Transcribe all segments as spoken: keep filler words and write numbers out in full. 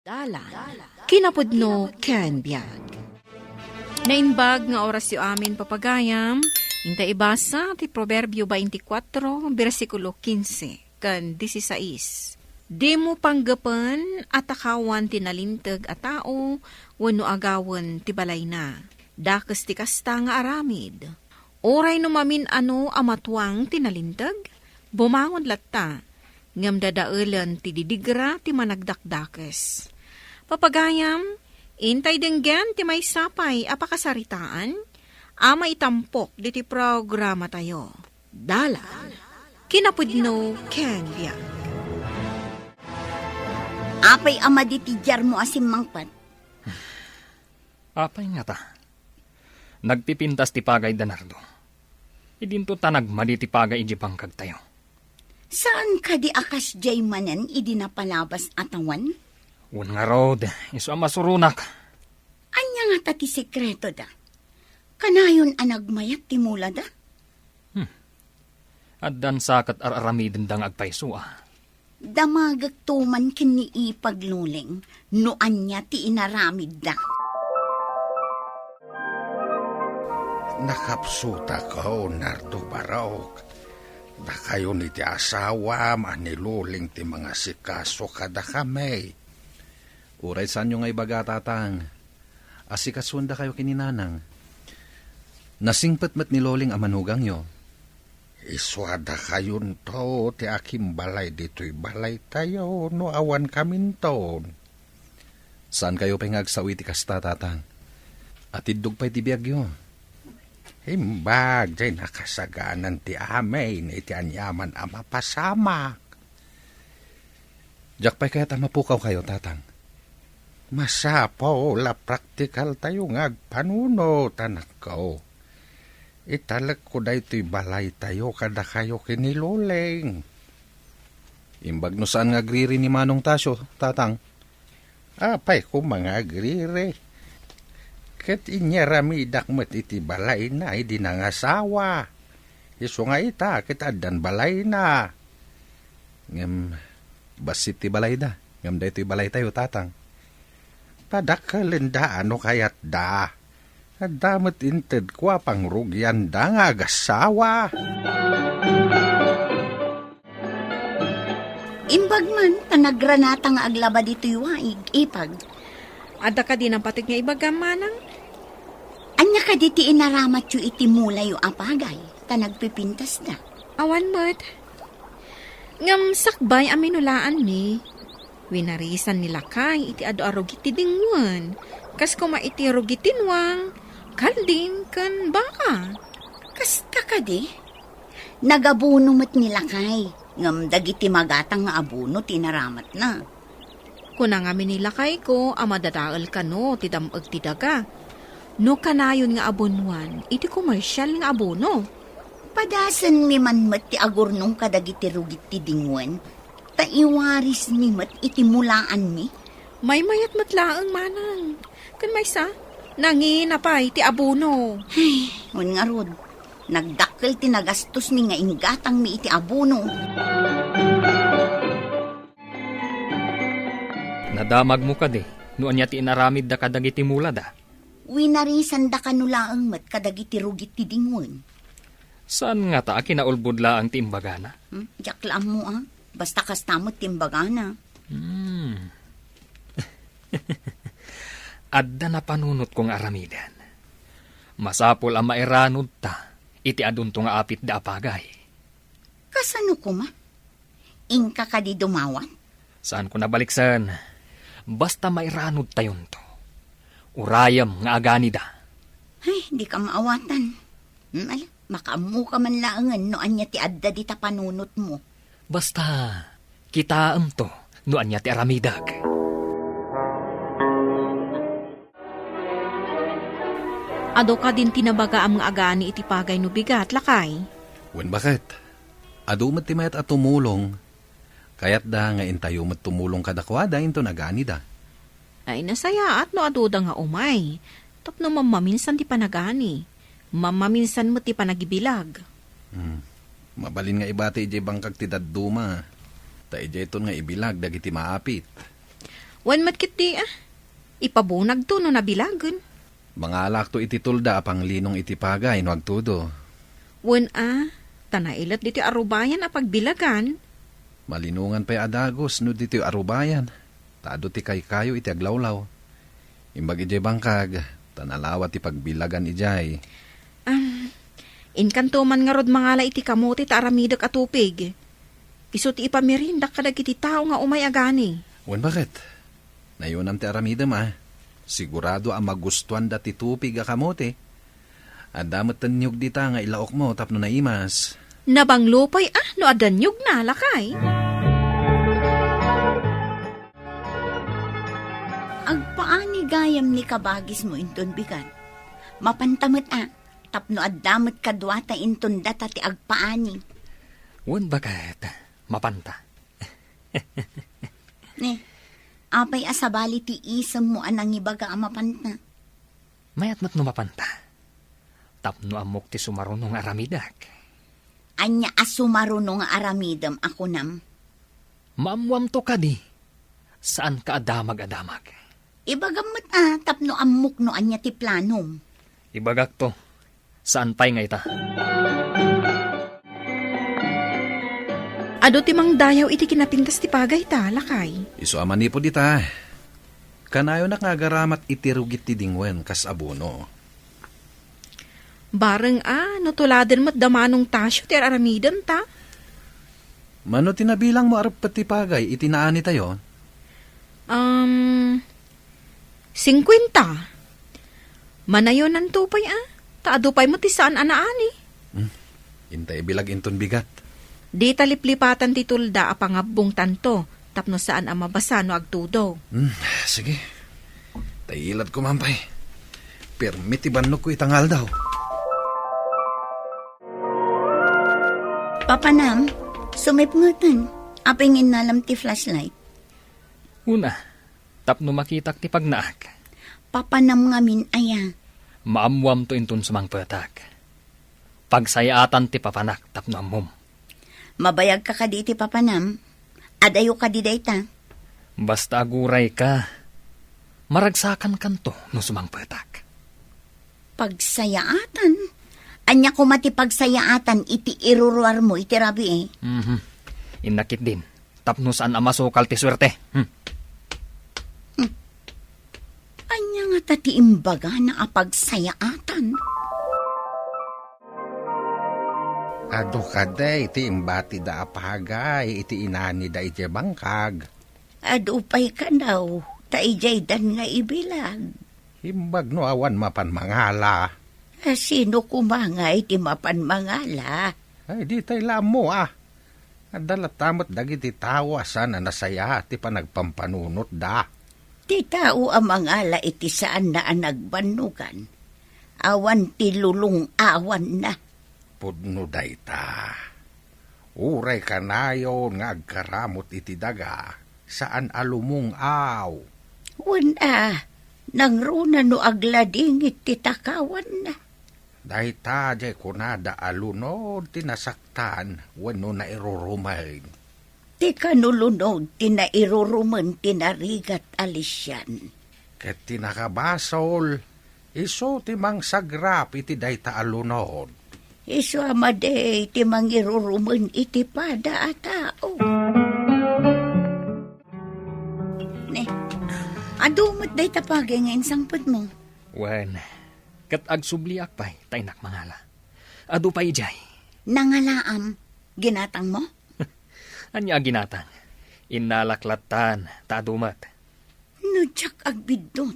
Dalan, kinapudno ken biag. Naimbag nga orasyo amin, papagayam. Inta ibasa ti Proverbio twenty-four, bersikulo quince ken dieciséis. Dimo panggepen a takawan ti nalinteg a tao wenno agawen ti balayna. Dakes ti kasta nga aramid. Uray no mamin-ano a matuang ti nalinteg, bumangon latta, ngem dadaelen ti didigra ti managdakdakes. Papagayam, intay denggen ti maysa pay a pakasaritaan a maitampok ditoy programatayo. Dalan, kinapudno ken biag. Apay a madi ti diarmo a simmangpet? Apay ngata? Nagpipintas ti pagayda, Nardo. Idinto ta nagmadi ti pagay idiay bangkagtayo. Saan kadi a kasdiay manen idi napalabas a tawen? Wen ngarud, isu a masuronak. Ania ngata ti sekretoda? Kanayon a nagmayat ti mulada? Hmm. Addan sa ket ar-aramidenda nga agpayso a. Damagekto man ken ni Ipag, Loleng, no ania ti inaramidda. Nakapsutako, Nardo Barok. Dakayon iti asawam a ni Loleng ti mangasikaso kadakami. Uray saanyo nga ibaga, Tatang, asikasuendakayo ken ni Nanang. Nasingpet met ni Loleng a manugangyo. Isu a dakayonto ti akimbalay ditoy balaytayo no awan kaminton. Saankayo pay nga agsao iti kasta, Tatang. Atiddog pay ti biagyo. Imbag, diay nakasaganan ti amin iti aniaman a mapasamak. Diak pay kayat a mapukawkayo, Tatang. Masapul a praktikaltayo nga agpanunot, anakko. Italekko daytoy balaytayo kadakayo ken ni Loleng. Imbag no saan nga agriri ni Manong Tasio, Tatang. Apay koma nga agriri? Ket inyaramidak met iti balayna idi nangasawa. Isu nga ita, ket addan balayna. Ngem bassit ti balayda, ngem daytoy balaytayo, Tatang. Padakkelenda no kayatda. Adda met intedko a pangrugianda nga agassawa. Imbag man ta nagranata nga aglaba ditoy waig, Ipag. Adda kadi napateg nga ibagam, Manang? Ania kadi ti inaramatyo iti mulayo a pagay, ta nagpipintasda? Awan met. Ngem sakbay a minulaanmi, winarisan ni lakay iti adu a rugit ti dingwen, kas koma iti rugit ti nuang, kalding, ken baka. Kasta kadi? Nagabono met ni lakay, ngem dagiti magatang nga abono ti inaramatna. Kuna ngamin ni lakayko a madadael kano ti dam-eg ti daga. No kanayon nga abonuan iti komersial nga abono. Padasenmi man met ti agurnong kadagiti rugit ti dingwen, ta iwarismi met iti mulaanmi. Maymayat met laeng, Manang. Ken maysa, nangina pay ti abono. Ay, wen ngarud, nagdakkel ti nagastosmi nga inggatangmi iti abono. Nadamagmo kadi no ania ti inaramidda kadagiti mulada? Winarisanda kano laeng met kadagiti rugit ti dingwen. Saan ngata a kinaulbod laeng ti imbagana? Hmm? Diak la ammo, a. Basta kasta met ti imbagana. Hmm. Adda napanunotko nga aramiden. Masapul a mairanudta iti adunto nga apitda a pagay. Kasano koma? Inka kadi dumawat? Saanko nabaliksen. Basta mairanudtayonto. Urayem nga aganida. Ay, dika maawatan. Hmm, ala, makaammoka man laengen no ania ti adda dita panunotmo. Basta, kitaemto no ania ti aramidek. Adu kadin ti nabagaam nga agani iti pagay no bigat, lakay? Wen, baket. Adu met ti mayat a tumulong. Kayatda nga intayo met tumulong kadakuada inton aganida. Ay, nasayaat no aduda nga umay, tapno mammaminsan ti panagani. Mammaminsan met ti panagibilag. Hmm. Mabalin nga ibati idiay bangkag ti dadduma. Ta idiayton nga ibilag dagiti maapit. Wen met ketdi, a. Ipabunagto no nabilagen. Mangalakto iti tulda a panglinong iti pagay no agtudo. Wen a, ta nailet ditoy arubayan a pagbilagan. Malinongan pay a dagus no ditoy arubayan, ta adu ti kaykayo iti aglawlaw. Imbag idiay bangkag, ta nalawa ti pagbilagan idiay. Am, inkanto man ngarud mangala iti kamote ta aramidek a tupig. Isu ti ipamirindak kadagiti tao nga umay agani. Wen baket? Nayonam ti aramidem a. Sigurado a magustuanda ti tupig a kamote. Adda met ti niyog dita nga ilaokmo tapno naimas. Nabanglo pay a no adda niyogna, lakay. Agpaani gayam ni kabagismo inton bigat. Mapanta met a, tapno adda met kaduata inton data ti agpaani. Wen baket, mapanta. Ni, apay a sabali ti isemmo a nangibaga a mapanta? Mayat met no mapanta. Tapno ammok ti sumaruno nga aramidek. Ania a sumaruno nga aramidem a kunam? Maammoamto kadi, saanka a damag a damag. Ibagam met a tapno ammok no ania ti planom. Ibagakto, saan pay nga ita. Adu ti mangdayaw iti kinapintas ti pagayta, lakay. Isu a manipud ita, kanayonak nga agaramat iti rugit ti dingwen kas abono. Bareng a, no tuladen met da Manong Tasio ti ar-aramidenta. Mano ti nabilangmo a reppet ti pagay iti naanitayo? Um, singkuenta. Manayonanto pay a, ta adu pay met ti saan a naani. Hmm. Inta ibilag inton bigat. Dita liplipatan ti tulda a pangabbongtanto tapno saan a mabasa no agtudo. Hmm, sige. Ta iladko man pay. Permi ti bannogko ita nga aldaw. Papanam, sumipngeten. Apay nga innalam ti flashlight? Una, tapno makitak ti pagnaak. Papanam ngamin aya? Maammoamto inton sumangpetak. Pagsayaatan ti papanak tapno ammom. Mabayagka kadi iti papanam? Adayo kadi dayta? Basta agurayka, maragsakankanto no sumangpetak. Pagsayaatan? Ania koma ti pagsayaatan iti iruruarmo iti rabii? Mhm. Inna ketdin, tapno saan a masukal ti suerte. Hmm. Hmm. Ania ngata ti imbagana a pagsayaatan? Adu kadi ti imbatida a pagay iti inanida idiay bangkag? Adu pay kano, ta idiaydan nga ibilag. Imbag no awan mapan mangala. A, sino koma ngay ti mapan mangala? Ay, ditay la ammo, a. Adda latta met dagiti tao a saan a nasayaat ti panagpampanunotda. Ti tao a mangala iti saanna a nagbannogan, awan ti lulong-awanna. Pudno dayta. Uray kanayon nga agkaramut iti daga, saan a lumung-aw. Wen a, nangruna no agladingit ti takawanna. Dayta diay kunada a lunod ti nasaktan wenno nairurumen. Ti kano lunod ti nairurumen ti narigat a lisian. Ket ti nakabasol, isu ti mangsagrap iti dayta a lunod. Isu a madi ti mangirurumen iti pada a tao. Ne, adu met dayta pagay nga insangpetmo. Wen, ket agsubliak pay ta innak mangala. Adu pay idiay. Nangalaam, ginatangmo? Ania a ginatang? Innalak lattan, ta adu met. No diak agbiddut,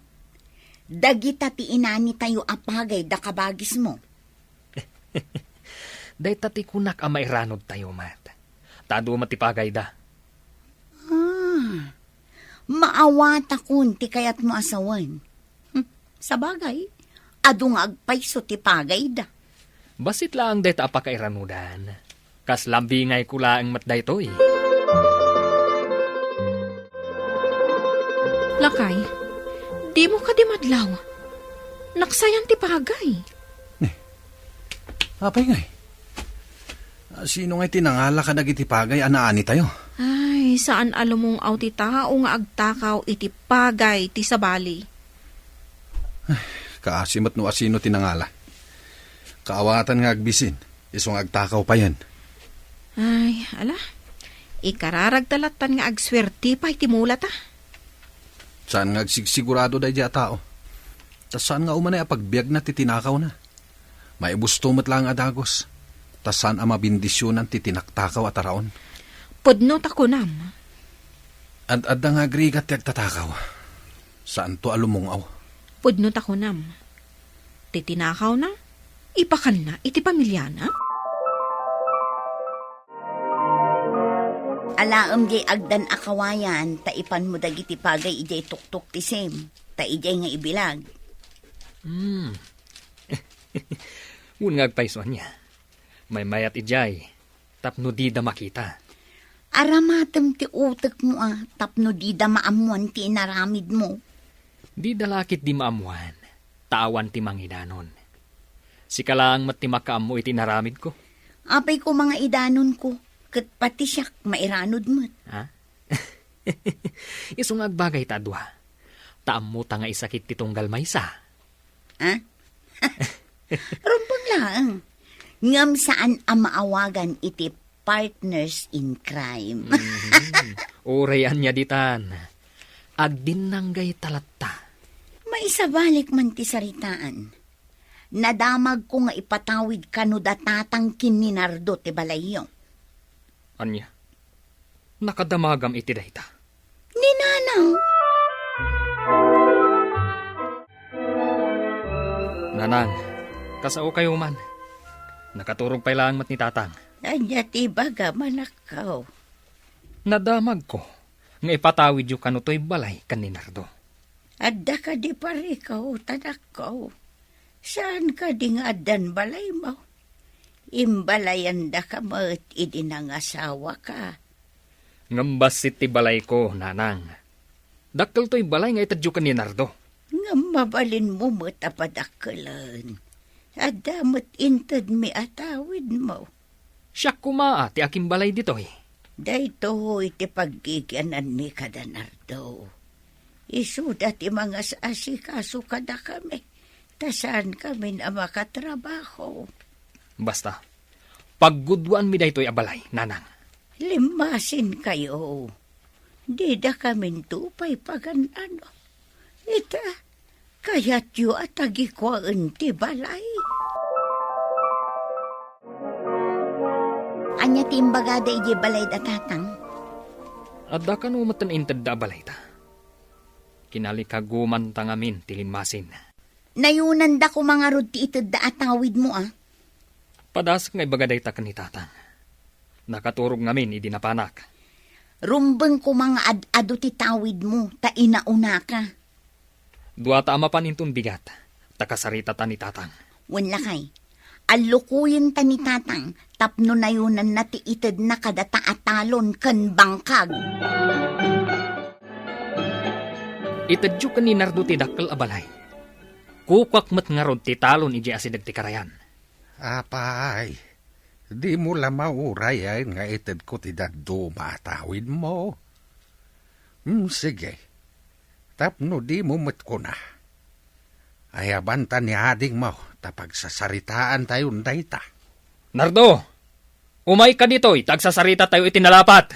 dagita ti inanitayo a pagay da kabagismo. Dayta ti kunak a mairanudtayo met. Ta adu met ti pagayda. Ah, maawatakon ti kayatmo a sawen. Hmm, sabagay, adu nga agpayso ti pagayda. Bassit laeng dayta a pakairanudan. Kas lambingayko laeng met daytoy. Lakay, dimo kadi madlaw? Naksayan ti pagay. Ni, apay ngay? Sino ngay ti nangala kadagiti pagay a naanitayo? Ay, Ay, saan a lumung-aw ti tao nga agtakaw iti pagay ti sabali. Kaasi met no asino ti nangala. Kaawatan nga agbisin, isu nga agtakaw payen. Ay, ala. Ikararagta lattan nga agsuerte pay ti mulata. Saan nga agsigsigurado daydi a tao. Ta saan nga umanay a pagbiagna ti tinakawna. Maibusto met laeng a dagus, ta saan a mabindisionan ti tinaktakaw a taraon. Pudno ta kunam. Ad-adda nga agrigat ti agtatakaw. Saanto a lumung-aw. Pudno ta kunam. Ti tinakawna, ipakanna iti pamiliana? Alaem diay agdan a kawayan, ta ipanmo dagiti pagay idiay tuktok ti sim, ta idiay nga ibilag. Hmm. Wen nga agpayso ania. Maymayat idiay, tapno dida makita. Aramatem ti utekmo a, tapno dida maammoan ti inaramidmo. Dida la ketdi maammoan, ta awan ti mangidanon. Sika laeng met ti makaammo iti inaramidko. Apay koma nga idanonko, ket pati siak mairanod met. Ha? Isu nga agbagayta a dua. Ta ammota nga isakit ti tunggal maysa. Ha? Rumbeng laeng. Ngem saan a maawagan iti partners in crime. Mhm. Uray ania ditan. Agdinnanggayta latta. Maisabalik man ti saritaan. Nadamagko nga ipatawid kano da tatang ken ni Nardo ti balayyo. Ania? Nakadamagam iti dayta? Ni Nanang. Nanang, kasaokayo man. Nakaturog pay laeng met ni Tatang. Ania ti ibagam, anakko? Nadamagko nga ipatawidyo kano toy balay ken ni Nardo. Adda kadi parikaw, anakko? Saan kadi nga addan balaymo? Imbalayandaka met idi nangasawaka. Ngem bassit ti balayko, Nanang. Dakkel toy balay nga itedyo ken ni Nardo. Ngem mabalinmo met a padakkelen. Adda met intedmi a tawidmo. Siak koma a ti akimbalay ditoy. Daytoy ti paggigiananmi kada Nardo. Isuda ti mangas-asikaso kadakami, ta saankamin a makatrabaho. Basta, paggudwaanmi daytoy a balay, Nanang. Limmasinkayo. Didakaminto pay pagan-ano. Ita, kayatyo a tagikuaen ti balay? Ania ti imbagada idiay balayda, Tatang? Adda kano metten intedda a balayta. Kinalikagumanta ngamin ti limmasin. Nayonanda koma ngarud ti itedda a tawidmo, a? Padasek nga ibaga dayta ken ni Tatang. Nakaturog ngamin idi napanak. Rumbeng koma nga ad-adu ti tawidmo, ta inaunaka. Duata a mapan inton bigat, ta kasaritata ni Tatang. Wen lakay, allukoyenta ni Tatang tapno nayonanna ti itedna kadata a talon ken bangkag. Itedyo ken ni Nardo ti dakkel a balay. Kukuak met ngarud ti talon idiay asideg ti karayan. Apay, dimo la maurayen nga itedko ti dadduma a tawidmo? Hmm, sige. Tapno dimo met kuna, ayabanta ni adingmo ta pagsasaritaantayon dayta. Nardo! Umayka ditoy ta agsasaritatayo iti nalapat.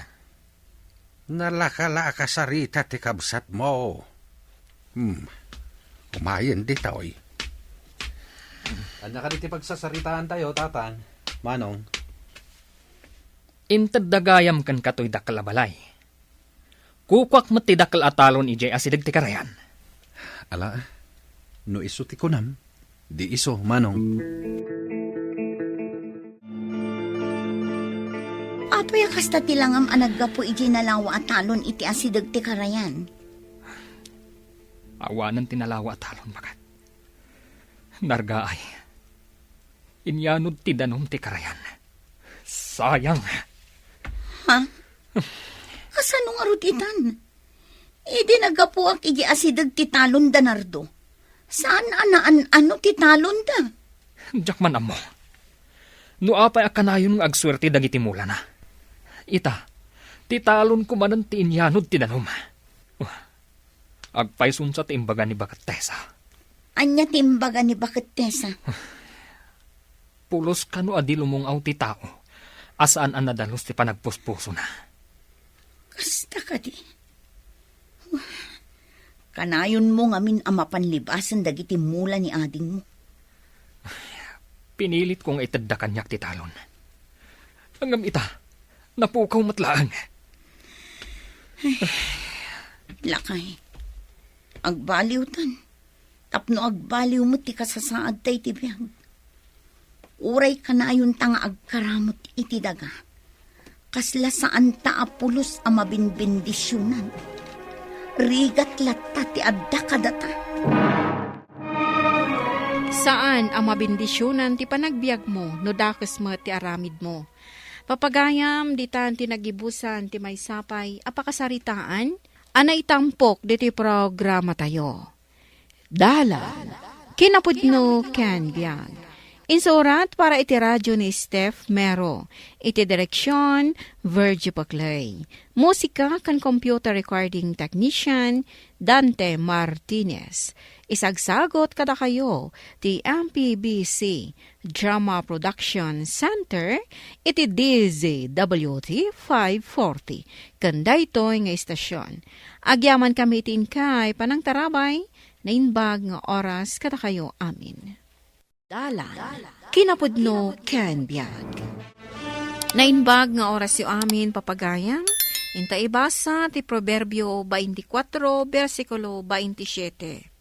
Nalaka la a kasarita ti kabsatmo. Hmm. Umayen ditoy. Ania kadi ti pagsasaritaantayo, Tatang, Manong? Intedda gayam kenka toy dakkel a balay. Kukuak met ti dakkel a talon idiay asideg ti karayan. Ala, no isu ti kunam, di isu, Manong. Apay a kasta ti langam a naggapu idiay nalawa a talon iti asideg ti karayan? Awanen ti nalawa a talon, baket. Nargaay. Inyanod ti danum ti karayan. Sayang. Ha? Kasano ngarud itan? Idi naggapuak iti asideg ti talon da Nardo, saan a naan-ano ti talon da? Diak man ammo. No apay a kanayon nga agsuerte dagiti mulana. Ita, Ti talonko manen ti inyanud ti danum. Agpayso sa ti imbaga ni Baket Tessa. Ania ti imbaga ni Baket Tessa? Pulos kano a di lumung-aw ti tao a saan a nadalus ti panagpuspusona. Kasta kadi? Kanayonmo ngamin a mapan libasen dagiti mula ni adingmo. Pinilitko nga itedda kaniak ti talon. Ngem ita, napukaw met laeng. Lakay, agbaliwtan. Tapno agbaliw met ti kasasaadta iti biag. Uray kanayonta nga agkaramut iti daga, kasla saanta a pulos a mabinbendisionan. Rigat latta ti adda kadata. Saan a mabindisionan ti panagbiagmo no dakes met ti aramidmo. Papagayam, ditan ti nagibusan ti maysa pay a pakasaritaan a naitampok ditoy programatayo. Dalan, kinapudno ken biag. Insurat para iti radyo ni Steph Mero. Iti direksyon, Virgie Paclay. Musika ken computer recording technician, Dante Martinez. Isagsagot kadakayo ti M P B C Drama Production Center iti D Z W T five forty. Ken daytoy nga istasyon, agyamankami iti inkay panangtarabay, naimbag nga oras kadakayo amin. Dalan, kinapudno ken biag. Naimbag nga orasyo amin, papagayam, inta ibasa ti Proverbio twenty-four, bersikulo twenty-seven.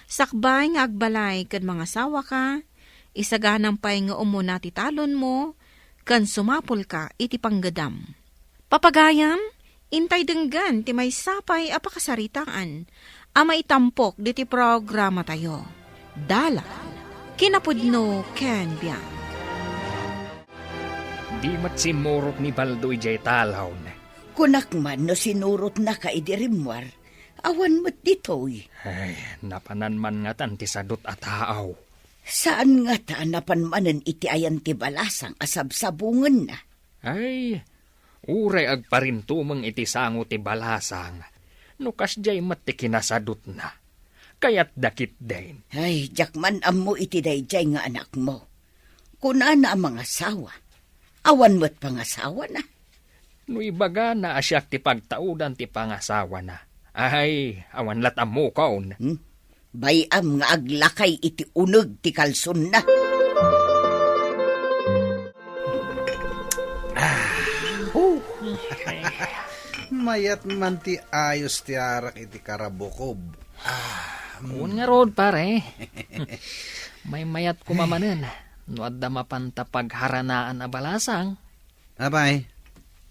Sakbay nga agbalay ken mangasawaka, isaganam pay nga umuna ti talonmo, ken sumapulka iti panggedam. Papagayam, intay denggen ti maysa pay a pakasaritaan a maitampok ditoy programatayo. Dalan, kinapudno ken biag. Di met simmurot ni Baldo idiay talon. Kunak man no sinurotnaka idi rimmuar, awan met ditoy. Ay, napanan man ngatan ti sadut a taaw. Saan ngata a napan manen iti ayan ti balasang a sabsabungenna? Ay, uray agparintumeng iti sango ti balasang, no kasdiay met ti kinasadutna. Kayatda ketdin. Ay, diak man ammo iti daydiay nga anakmo. Kunana a mangasawa. Awan met pangasawana. No ibagana a siak ti pagtaudan ti pangasawana, ay, awan lat ammokon. Hmm? Bay-am nga aglakay iti uneg ti kalsonna. Ah, oh. Mayat man ti ayos ti arak iti karabukob. Ah, mm. Wen ngarud, pare. Maymayat koma manen no adda mapanta pagharanaan a balasang. Apay,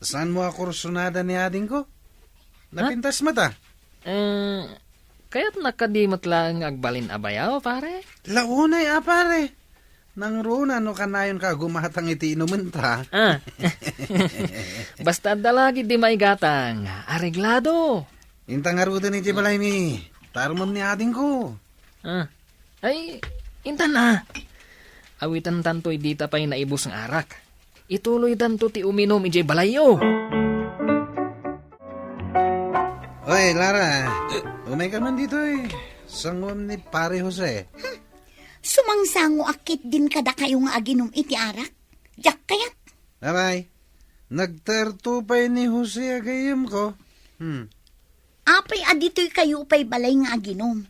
saanmo a kursunada ni adingko? Ha? Napintas met a? Eh, kayatna kadi met laeng nga agbalin a bayaw, pare? Launay a, pare. Nangruna no kanayonka a gumatang iti inumenta. Ah. Basta adda la ketdi maigatang, areglado. Inta ngaruden iti balaymi. Tarumem ni adingko. Ah. Ay, intan a. Awitantantoy dita pay naibus nga arak. Ituloytanto ti uminum idiay balayyo. Oy, Lara, umayka man ditoy. Sanguem ni Pare Jose. Hmm. Sumangsango a ketdin kadakayo nga aginum iti arak? Diak kayat. Apay, nagterto pay ni Jose a gayyemko. Hmm. Apay a ditoy kayo pay balay nga aginum?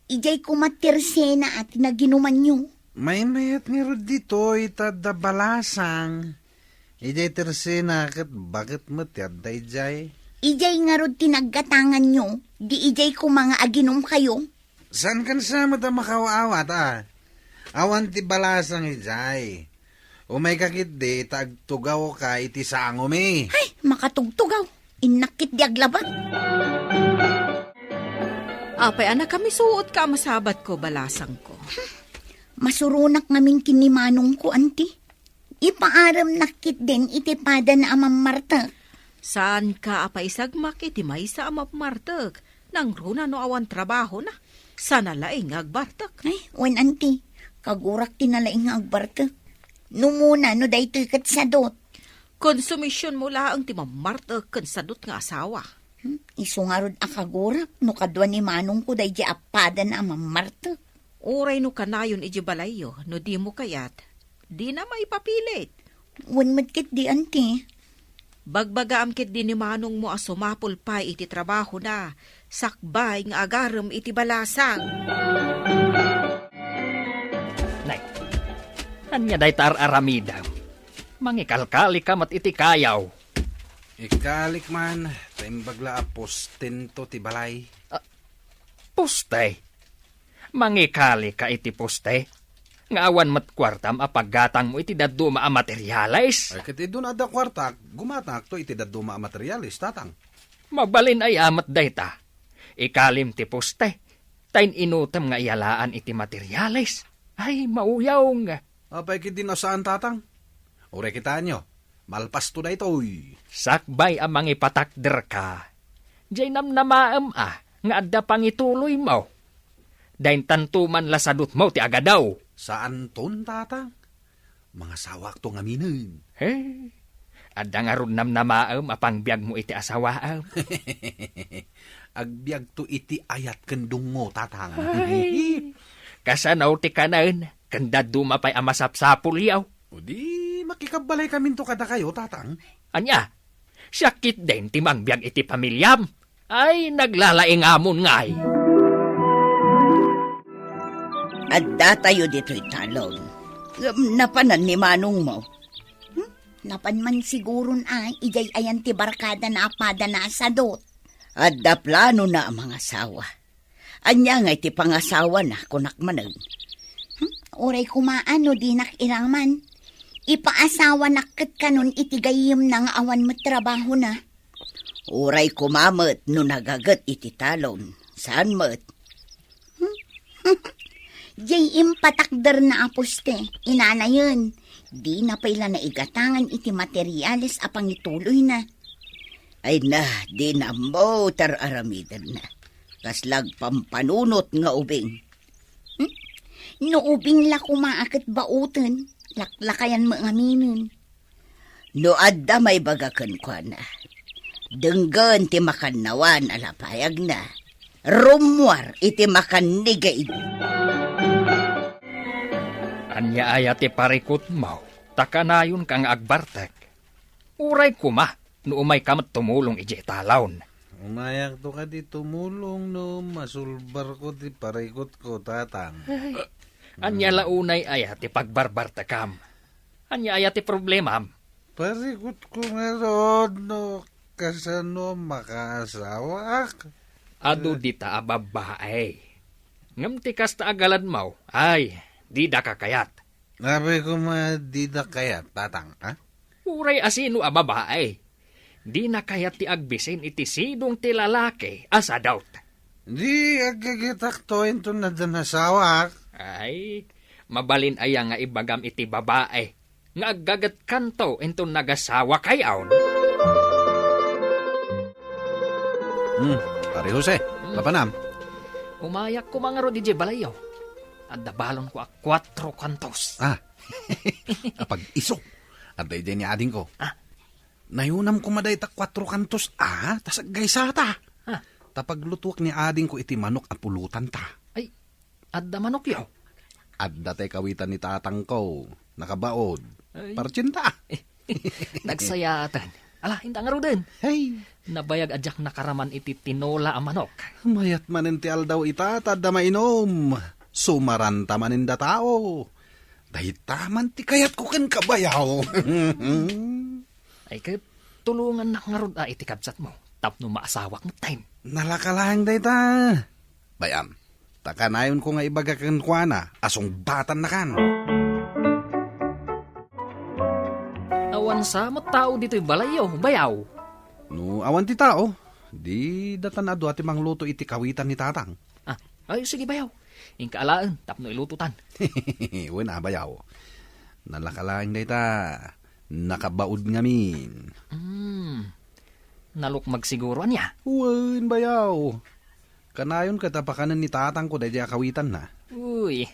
Idiay koma tersena a ti naginumanyo. Maymayat ngarud ditoy ta adda balasang. Idiay tersena ket baket met ti adda idiay. Idiay ngarud ti naggatanganyo, di idiay koma nga aginumkayo? Saankan sa met a makaaw-awat a? Awan ti balasang idiay. Umayka ketdi ta agtugawka iti sangomi. Ay, makatugtugaw. Innak ketdi aglabat. Apay a nakamisuotka a masabatko, balasangko? Masuronak ngamin ken ni manongko, anti. Ipaaremnak ketdin iti padana a mammartek. Saanka a paisagmak iti maysa a mammartek, nangruna no awan trabahona. Sana laeng nga agbartek. Ay, wen, anti. Kagurak ti nalaing nga agbartek. Numuna no daytoy ket sadut. Konsumisionmo laeng ti mammartek ken sadot nga asawa. Hmm, isu ngarud a kagurak no kadua ni manongko daydi a padana a mammartek. Uray no kanayon iti balayyo, no dimo kayat, dina maipapilit. Wen met ketdi, anti. Bagbagaam ketdi ni manongmo a sumapul pay iti trabahona, sakbay nga agarem iti balasang. Nay, ania dayta ar-aramidem? Mangikalkalika met iti kayaw. Ikalik man, ta imbag la a postento ti balay. Ah, poste? Mangikalika iti poste? Nga awan met kuartam a paggatangmo iti dadduma a materiales? Ay, ket idun adda kuartak, gumatangakto iti dadduma a materiales, tatang. Mabalin aya met dayta. Ikalim ti poste, ta in-inutem nga iyalaan iti materiales. Ay, mauyong. Apay ketdi no saan, tatang? Uray kitaenyo, malpasto daytoy. Sakbay a mangipatakderka, diay namnamaem a nga adda pangituloymo. Daintanto man la sadutmo ti agadaw. Saanton, tatang. Mangasawakto ngaminen. He, adda ngarud namnamaem a pangbiagmo iti asawaem. Agbiagto iti ayat ken dungngo, tatang. Ay, kasano ti kanen? Ken dadduma pay a masapsapulyo. O di, makikabbalay kaminto kadakayo, tatang. Ania? Siak ketdin ti mangbiag iti pamiliam? Ay, naglalaingamon ngay. Addatayo ditoy talon. Ngem napanan ni manongmo. Hmm? Napan man siguron a, idiay ayan ti barkada na a padana a sadot. Adda planona a mangasawa. Ania ngay ti pangasawana, kunak manen? Hmm? Uray koma no dinak iraman. Ipaasawanak ket kanon iti gayyemna nga awan met trabahona. Uray koma met no nagaget iti talon. Saan met? Hmm? Diay impatakderna a poste, inanayen. Dina pay la naigatangan iti materiales a pangituloyna. Ay na, dina ammo ti ar-aramidenna. Kasla agpampanunot nga ubing. Hmm? No ubing la koma a ket baoten, laklakayan met ngaminen. No adda maibaga kenkuana, denggen ti makannawan a lapayagna. Rummuar iti makannigid. Ania aya ti parikutmo, ta kanayonka nga agbartek? Uray koma, no umayka met tumulong idiay talon. Umayakto kadi tumulong no masulbarko ti parikutko, tatang. Ay, ania la unay aya ti pagbarbartekam? Ania aya ti problemam? Parikutko ngarud no kasano makaasawak. Adu dita a babbae. Ngem ti kasta a galadmo, ay, dida kakayat. Apay koma dida kayat, tatang, a? Uray asino a babae, dina kayat ti agbisin iti sidong ti lalaki a sadot. Di aggagetakto inton adda nasawak. Ay, mabalin aya nga ibagam iti babae nga aggagetkanto inton nagasawakayon? Hmm, Pare Jose, hmm, mapanam? Umayak koma ngarud idiay balayyo. Adda balonko a kuatro kantos. Ah, apag-iso. Adda idiay ni adingko. Ah. Nayunam koma dayta kuatro kantos, ah, ta saggaysa ta. Ah. Ta paglutuak ni adingko iti manok a pulotanta. Ay, adda manokyo? Adda tay kawitan ni tatangko. Nakabaod. Ay. Partinta. Nagsayaatan. Ala, inta ngaruden. Hey. Nabayag a diak nakaraman iti tinola a manok. Mayat manen ti aldaw ita, ta adda mainom. Sumaranta manen da tao. Dayta man ti kayatko kenka, bayaw. Ay, ket tulongannak ngarud a iti kabsatmo tapno maasawak metten. Nalaka laeng dayta. Bay-am, ta kanayonko nga ibaga kenkuana a sungbatannakan. Awan sa met tao ditoy balayyo, bayaw. No awan ti tao, di datan a dua ti mangluto iti kawitan ni tatang. Ah, ay, sige, bayaw. Inka alaen tapno ilutotan. Wen a, bayaw. Nalaka laeng dayta. Nakabaod ngamin. Hmm. Nalukmag siguro, ania? Wen, bayaw. Kanayon ket a pakanen ni tatangko daydiay a kawitanna. Uy.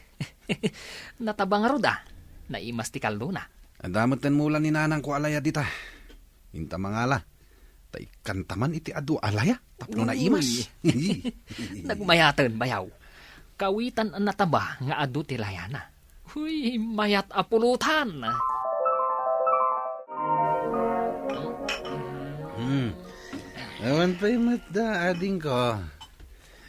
Nataba ngarud a. Naimas ti kaldona. Adda met ten mula ni nanangko a layad ita. Inta mangala, ta ikkanta man iti adu a laya tapno Uy. naimas. Nagmayaten, bayaw. Kawitan a nataba nga adu ti layana. Huy, mayat a pulutan! Hmm. Awan pay met da, adingko.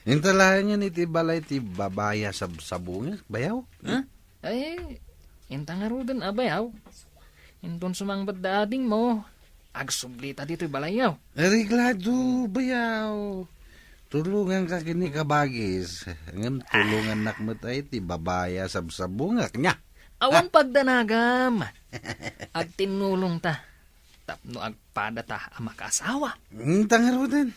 Inta laengen iti balay ti babaya sabsabungak, bayaw? Ha? Ay, inta ngaruden a bayaw. Inton sumangpet da adingmo, agsublita ditoy balayyo. Areglado, bayaw. Tulonganka ken ni kabagis. Ngem tulongannak met ay ti babaya sabsabungak niya. Awan Ah. pagdanagam. Agtinnulongta. Tapno agpadata a makaasawa. Inta ngaruden.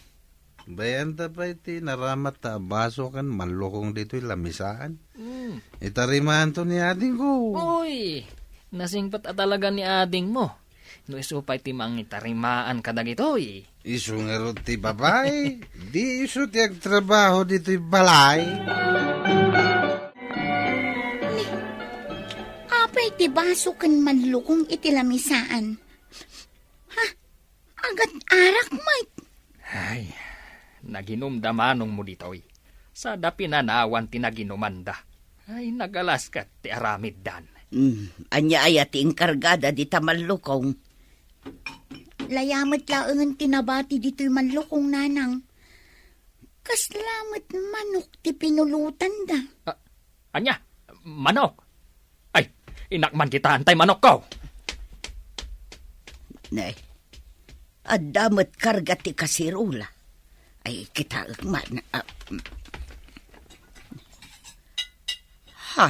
Bayanta pay ti naramatta a baso ken mallukong ditoy lamisaan. Hmm. Itarimaanto ni adingko. Uy, nasingpet a talaga ni adingmo. No isu pay ti mangitarimaan kadagitoy. Isu ngarud ti babai, di isu ti agtrabaho ditoy balay. Ni, apay ti baso ken mallukong iti lamisaan? Ha? Agat arak met. Ay, naginumda manongmo ditoy. Sada pinanawan ti naginumanda. Ay, nagalas ket ti aramiddan. Hmm, ania aya ti inkargada dita mallukong? Laya met laengen ti nabati ditoy mallukong, nanang. Kasla met manok ti pinulotanda. Ah, ania? Manok? Ay, innak man kitaen tay manokko. Ne, adda met karga ti kaserola. Ay, kitaek man. Ah, mm. Ha?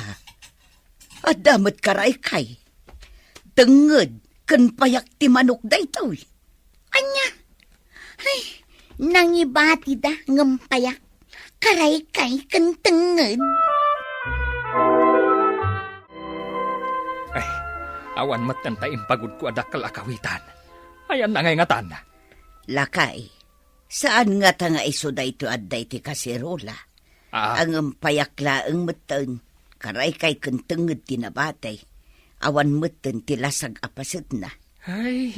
Adda met karaykay. Tengnged ken payak ti manok daytoy. Ania? Ay, nangibatida ngem payak. Karaykay ken tengnged. Ay, awan metten tay impagudko a dakkel a kawitan. Ayanna ngay ngatan? Lakay, saan ngata nga isu daytoy adda iti kaserola. Ah. Ngem payak laeng metten, karaykay ken tengnged ti nabati. Awan metten ti lasag a pasetna. Ay,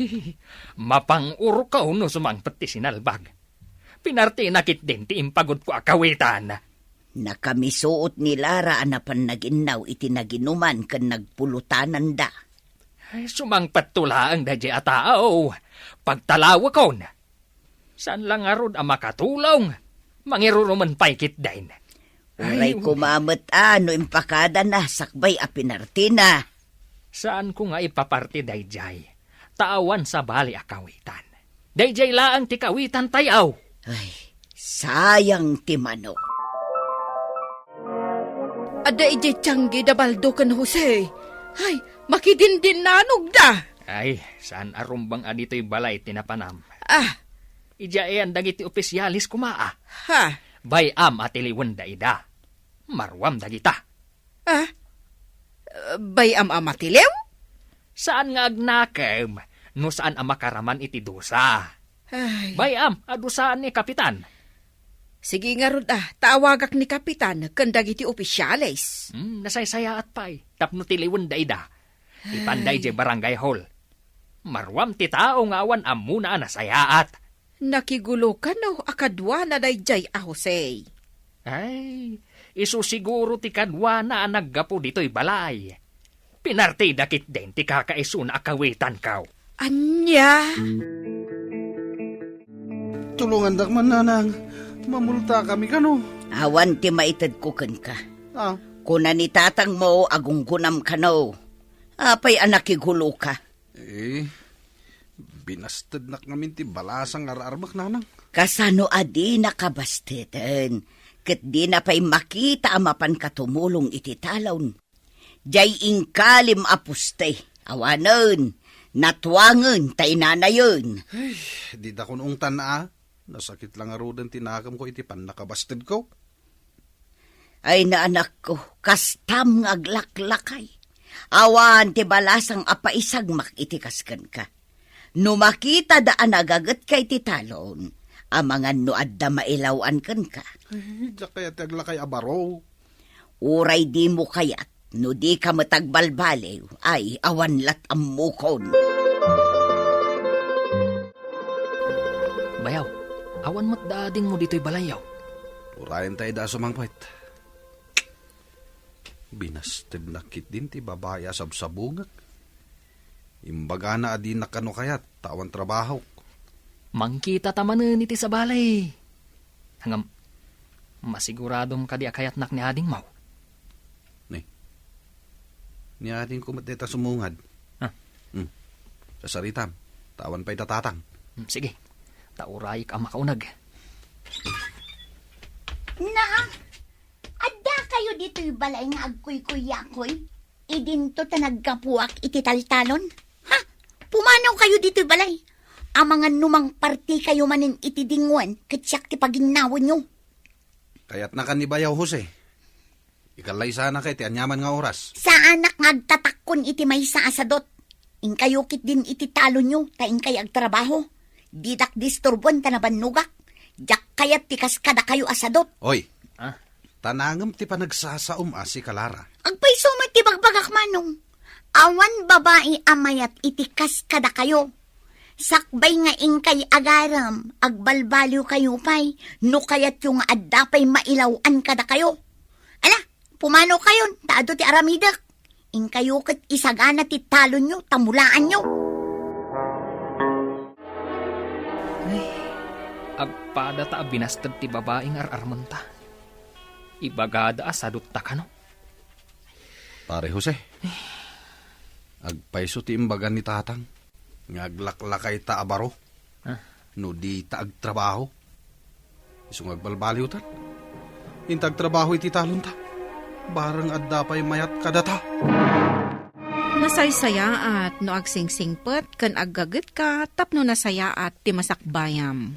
mapang-urkaw no sumangpet ti sinalbag. Pinartina ketdin ti impagudko a kawitan. Nakamisuot ni Lara a napan naginnaw iti naginuman ken nagpulotananda. Ay, sumangpetto laeng daydiay a tao. Pagtalawekon. Saan la ngarud a makatulong? Mangirurumen pay ketdin. Uray Ay, koma met a no impakadana sakbay a pinartina. Saanko nga ipaparti daydiay, ta awan sabali a kawitan. Daydiay laeng ti kawitan tayaw. Ay, sayang ti manok. Adda idiay tianggi da Baldo ken Jose. Ay, makidindinnanogda. Ay, saan a rumbeng a ditoy balay ti napanam. Ah. Idiay ayan dagiti opisyales koma, ah. Ha? Bay-am a tiliwenda ida. Maruam dagita. Ah? Bay-am a matiliw? Saan nga agnakem no saan a makaraman iti dusa. Ay. Bay-am a dusaan ni Kapitan. Sige ngarud, ah, ta awagak ni Kapitan ken dagiti opisyales. Hmm, nasaysayaat pay tapno tiliwenda ida. Ipanda Ay. idiay barangay hall. Maruam ti tao nga awan ammona a nasayaat. Nakiguloka no a kaduana daydiay a Jose. Ay, isu siguro ti kaduana a naggapu ditoy balay. Pinartida ketdin ti kakaisuna a kawitanko. Ania? Tulongandak man, nanang. Mamultakami kano. Awan ti maitedko kenka. Ah. Kuna ni tatangmo a gunggunam kano. Apay a nakiguloka? Eh, binastednak ngamin ti balasang nga ar-armek, nanang. Kasano a di nakabasteten, ket dina pay makita a mapanka tumulong iti talon. Diay inkalim a poste, awanen, natuangen, ta inanayen. Ay, dida kun ungtan a. Nasakit la ngaruden ti nakemko iti pannakabastedko. Ay, naanakko, kastam nga aglaklakay. Awan ti balasang a paisagmak iti kas kenka. No makitada a nagagetka iti talon, amangan no adda mailaw-an kenka. Ay, diak kayat ti aglakay a baro. Uray dimo kayat, no dika met agbalbaliw, ay, awan lat' ammokon. Awan met da adingmo ditoy balayyo. Urayen ta ida a sumangpet. Binastednak ketdin ti babai a sabsabungek. Imbagana a dinak kano kayat ta awan trabahok. Mangkita ta manen iti sabali. Ngem, masiguradom kadi a kayatnak ni adingmo? Ni, ni adingko met dayta sumungad. Ah. Hmm. Sasaritam, ta awan pay da Tatang. Hmm, sige. Ta urayek a makauneg. Na, adda kayo ditoy balay nga agkuykuyakoy? Idinto ta naggapuak iti taltalon. Ha? Pumanaw kayo ditoy balay. Amangan no mangparti kayo manen iti dingwen, ket siak ti paginnawanyo. Kayatna kan ni bayaw, Jose. Ikallaysana kay ti aniaman nga oras. Saanak nga agtatakkon iti maysa a sadot. Inkayo ketdin iti talonyo, ta inkay agtrabaho. Didak disturboen ta nabannogak. Diak kayat ti kas kadakayo a sadot. Oy, ah, ta nangem ti panagsasaom a si Clara. Agpayso met ti bagbagak, Manong. Awan babai a mayat iti kas kadakayo. Sakbay nga inkay agarem, agbalbaliw kayo pay, no kayatyo nga adda pay mailaw-an kadakayo. Ala, pumanaw kayon, ta adu ti aramidek. Inkayo ket isagana ti talonyo, ta mulaanyo. Ay, agpada ta a binasted ti babai nga ar-armenta. Ibagada a sadotta kano. Pare Jose, agpayso ti imbagan ni Tatang nga aglaklakayta a baro. Ah. No dita agtrabaho. Isu nga agbalbaliwtan. Inta agtrabaho iti talonta. Bareng adda pay mayat kadata. Nasaysayaat no agsingsingpet ken aggagetka tapno nasayaat ti masakbayam.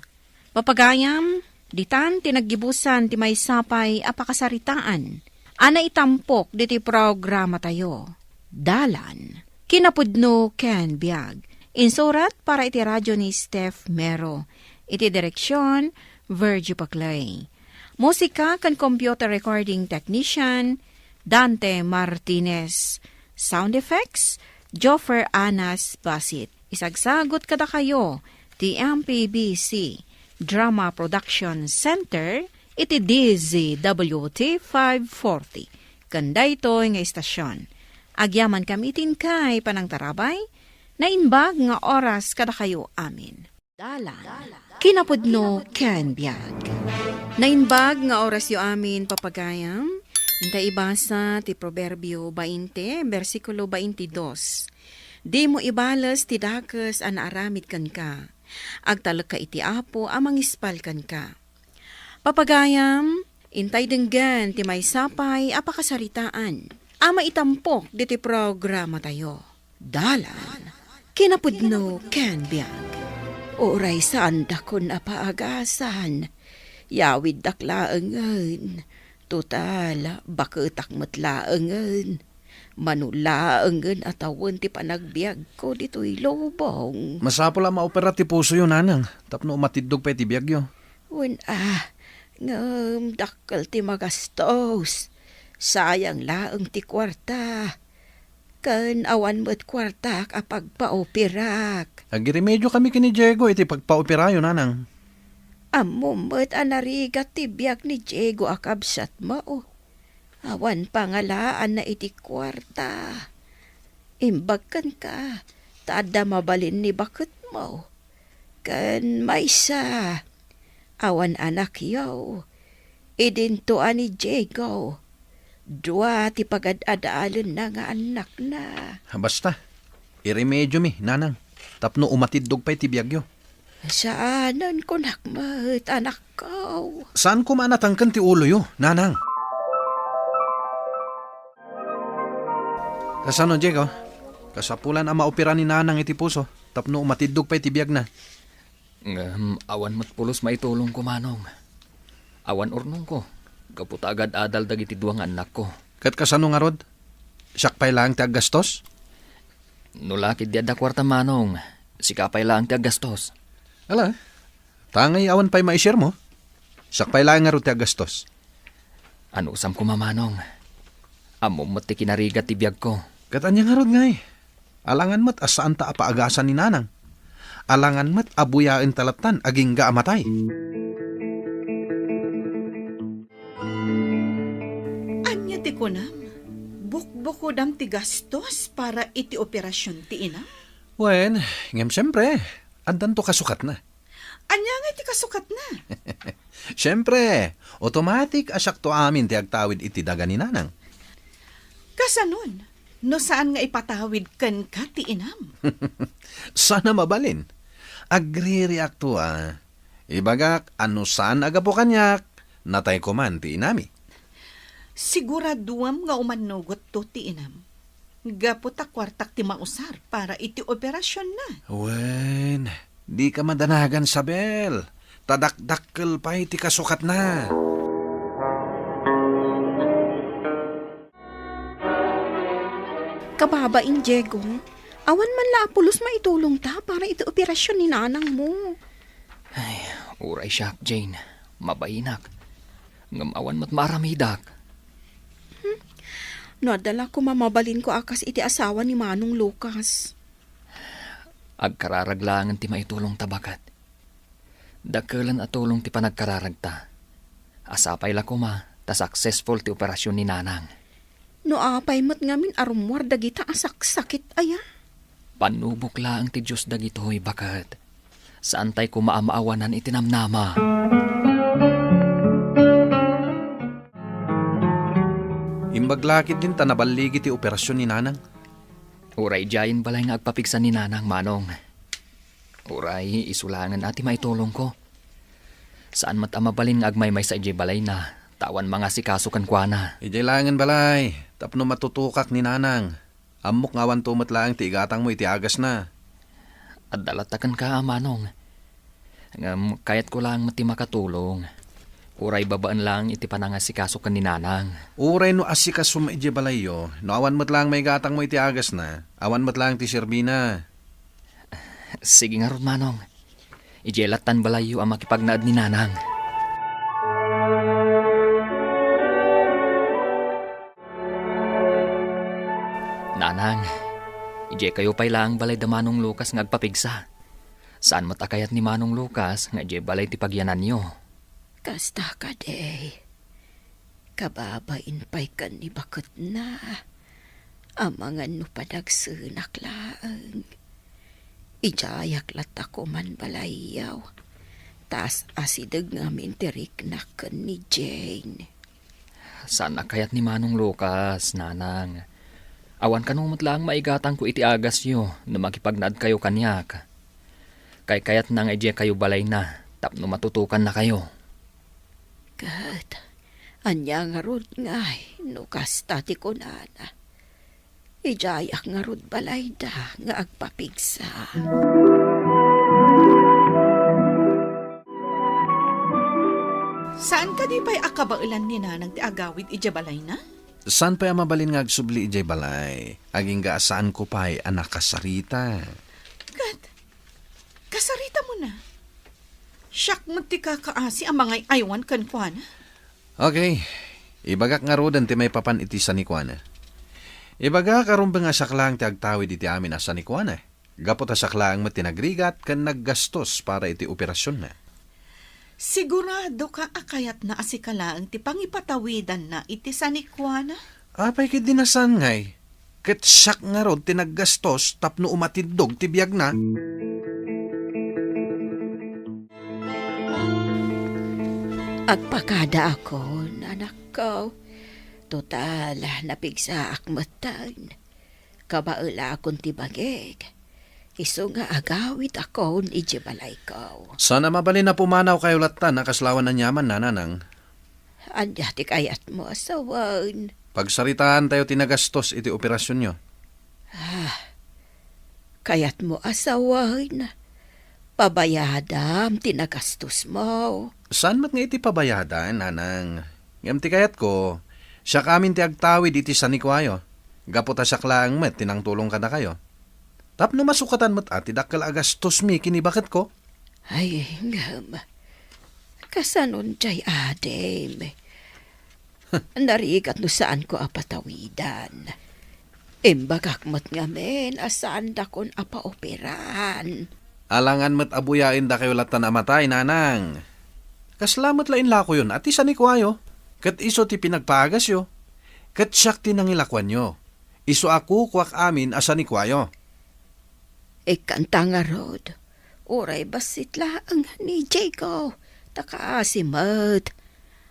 Papagayam, ditan ti naggibusan ti maysa pay a pakasaritaan a naitampok ditoy programatayo, Dalan, Kinapudno ken Biag. Insurat para iti radio ni Steph Mero. Iti direksion, Virgie Paclay. Musika ken computer recording technician, Dante Martinez. Sound effects, Joffer Anas Basit. Isagsagut kadakayo ti M P B C Drama Production Center iti D Z W T five forty. Ken daytoy nga istasion, agyamankami iti inkay panangtarabay, naimbag nga oras kadakayo amin. Dalan, kinapudno ken biag. Naimbag nga orasyo amin, papagayam. Inta ibasa ti Proverbio bainte, bersikulo baintidos. Dimo ibales ti dakes a naaramid kenka. Agtalekka iti Apo a mangispal kenka. Papagayam, intay denggen ti maysa pay a pakasaritaan a maitampok ditoy programatayo. Dalan, kinapudno ken biag. Uray saandakon a paagasan, yawiddak laengen. Total, baketak met laengen. Mano laengen a tawen ti panagbiagko ditoy lubong. Masapul a maopera ti pusoyo, nanang, tapno umatiddog pay ti biagyo. Wen a, ngem dakkel ti magastos. Sayang laeng ti kuarta. Ken awan met kuartak a pagpaoperak. Agiremediokami ken ni Diego iti pagpaoperayo, nanang. Ammom met a narigat ti biag ni Diego a kabsatmo. Awan pangalaanna iti kuarta. Imbag kenka, ta adda mabalin ni baketmo. Ken maysa, awan anakyo. Idinto a ni Diego, dua ti pagad-adalenna nga annakna. Basta, iremediomi, nanang, tapno umatiddog pay ti biagyo. Saanen kunak met, anakko. Saan koma a natangken ti uloyo, nanang? Kasano, Diego? Kasapulan a maopera ni nanang iti puso tapno umatiddog pay ti biagna. Ngem awan met pulos maitulongko, Manong. Awan urnongko, gapu ta agad-adal dagiti dua nga annakko. Ket kasano ngarud? Siak pay laeng ti aggastos? No la ketdi adda kuarta, Manong, sika pay laeng ti aggastos. Ala, ta ngay awan pay maisirmo? Siak pay laeng ngarud ti aggastos. Anusam koma, Manong. Ammom met ti kinarigat ti biagko. Ket ania ngarud ngay? Alangan met a saanta a paagasan ni nanang. Alangan met a buyaenta lattan agingga a matay. Ti kunam, bukbukodam ti gastos para iti operasion ti inam? Wen, ngem siempre, addanto kasukatna. Ania nga iti kasukatna? Siempre, automatic a siakto amin ti agtawid iti daga ni Nanang. Kasanon, no saan nga ipatawid kenka ti inam? Saan a mabalin. Agririakto a. Ibagak a no saan a gapu kaniak, natay koman ti inami. Siguraduem nga umannogotto ti inam. Gapu ta kuartak ti mausar para iti operasionna. Wen, dika madanagan, Sabel. Ta dakdakkel pay ti kasukatna. Kababain, Diego, awan man la a pulos maitulongta para iti operasion ni nanangmo. Ay, uray siak, Jane. Mabainak. Ngem awan met maaramidak. Hmm? No adda la koma mabalinko a kas iti asawa ni Manong Lucas. Agkararag laengen ti maitulongta, baket. Dakkelen a tulong ti panagkararagta. A sapay la koma ta successful ti operasion ni Nanang. No apay met ngamin a rummuar dagita a saksakit aya? Pannubok laeng ti Dios dagitoy, baket. Saantay koma a maawanan iti namnama. Imbag la ketdin ta naballigi ti operasion ni Nanang. Uray idiayen balay nga agpapigsa ni Nanang, Manong. Uray isu laengen a ti maitulongko. Saan met a mabalin nga agmaymaysa idiay balayna, ta awan mangasikaso kenkuana. Idiay laengen balay, tapno matutokak ni Nanang. Ammok nga awanto met laeng ti igatangmo iti agasna. Adda latta kenka, Manong. Ngem kayatko laeng met ti makatulong. Uray babaen laeng iti panangasikaso ken ni Nanang. Uray no asikasom idiay balayyo, no awan met laeng maigatangmo iti agasna, awan met laeng ti serbina. Sige ngarud, Manong. Idiay lattan balayyo a makipagnaed ni Nanang. Nanang, idiay kayo pay laeng balay da Manong Lucas nga agpapigsa. Saan met a kayat ni Manong Lucas nga idiay balay ti pagyananyo. Kasta kadi. Kababain pay ken ni baketna. Amangan no padagsenak laeng. Idiayak latta koman balayyo. Ta as-asideg ngamin ti riknak ken ni Jane. Saan a kayat ni Manong Lucas, Nanang. Awan kano met laeng maigatangko iti agasyo no makipagnaedkayo kaniak. Kaykayatna nga idiay kayo balayna tapno matutokannakayo. Ket ania ngarud ngay no kasta ti kunana? Idiayak ngarud balayda nga agpapigsa. Saan kadi pay a kabaelan ni Nanang ti agawid idiay balayna? Saan pay a mabalin nga agsubli idiay balay? Agingga a saanko pay a nakasarita. Ket kasaritamona. Siak met ti kakaasi a mangay-aywan kenkuana. Okay. Ibagak ngaruden ti maipapan iti sanikuana. Ibagak a rumbeng a siak laeng ti agtawid iti amin a sanikuana. Gapu ta siak laeng met ti nagrigat ken naggastos para iti operasionna. Siguradoka a kayatna a sika laeng ti pangipatawidanna iti sanikuana? Apay ketdi a saan ngay? Ket siak ngarud ti naggastos tapno umatindog ti biagna. Agpakadaakon, anakko. Total, napigsaak metten. Kabaelakon ti bangik. Isu nga agawidakon idiay balayko. Saan a mabalin a pumanawkayo latta a kasla awan aniaman, Nanang. Ania ti kayatmo a sawen? Pagsaritaantayo ti nagastos iti operasionyo. Ah, kayatmo a sawen? Pabayadam ti nagastosmo. Saan met nga iti pabayadan, Nanang. Ngem ti kayatko, siak amin ti agtawid iti sanikuayo. Gapu ta siak laeng met ti nangtulong kadakayo. Tapno masukatan met a ti dakkel a gastosmi ken ni baketko. Ay, ngem, kasanon diay adim? Narigat no saanko a patawidan. Imbagak met ngamin a saandakon a paoperan. Alangan met a buyaendakayo latta a matay, Nanang. Kasla met la inlakoyon a ti sanikuayo, ket isu ti pinagpaagasyo. Ket siak ti nangilakuanyo. Isu a kukuak amin a sanikuayo. Ikkanta ngarud, uray bassit laeng ni Diego, ta kaasi met.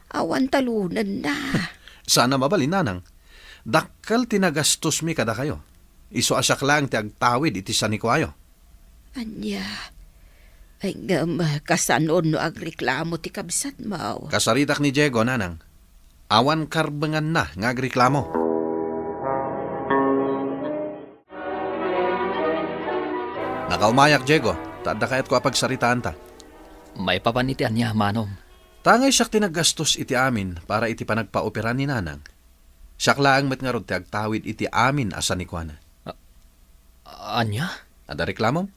Awan talonenna. Saan a mabalin, nanang. Dakkel ti nagastosmi kadakayo. Isu a siak laeng ti agtawid iti sanikuayo. Ania? Ay, ngem, kasano no agreklamo ti kabsatmo? Kasaritak ni Diego, nanang. Awan karbenganna nga agreklamo. Nakaumayak, Diego, ta adda kayatko a pagsaritaanta. Maipapan iti ania, Manong? Tangay siak ti naggastos iti amin para iti panagpaopera ni Nanang. Siak laeng met ngarud ti agtawid iti amin a sanikuana. A-, ania? Adda reklamom?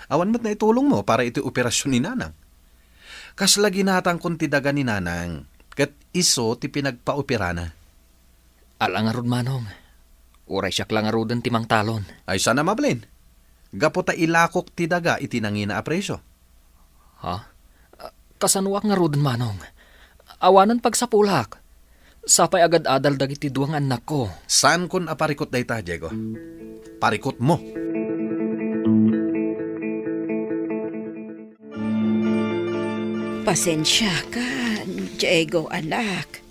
Awan met naitulongmo para iti operasyon ni Nanang. Kasla ginatangkon ti daga ni Nanang, ket isu ti pinagpaoperana. Ala ngarud, Manong. Uray siak la ngaruden ti mangtalon. Ay, saan a mabalin. Gapu ta ilakok ti daga iti nangina a presio. Ha? Kasanoak ngaruden, Manong? Awanen pagsapulak. Sapay agad-adal dagiti dua nga annakko. Saankon a parikut dayta, Diego. Parikutmo. Pasensiakan, Diego, anak.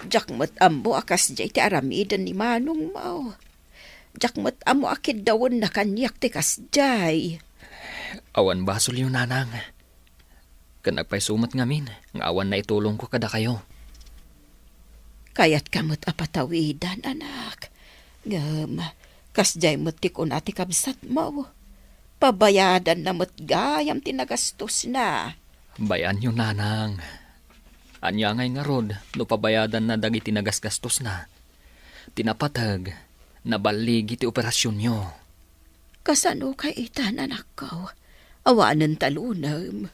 Diak met ammo a kasdiay ti aramiden ni manongmo. Diak met ammo a kiddawenna kaniak ti kasdiay. Awan basolyo, Nanang. Ken agpayso met ngamin nga awan naitulongko kadakayo. Kayatka met a patawidan, anak. Ngem, kasdiay met ti kuna ti kabsatmo. Pabayadanna met gayam ti nagastosna. Bay-anyo, Nanang. Ania ngay ngarud no pabayadanna dagiti nagasgastosna? Ti napateg, naballigi ti operasionyo. Kasano kay ita, anakko? Awanen talonem.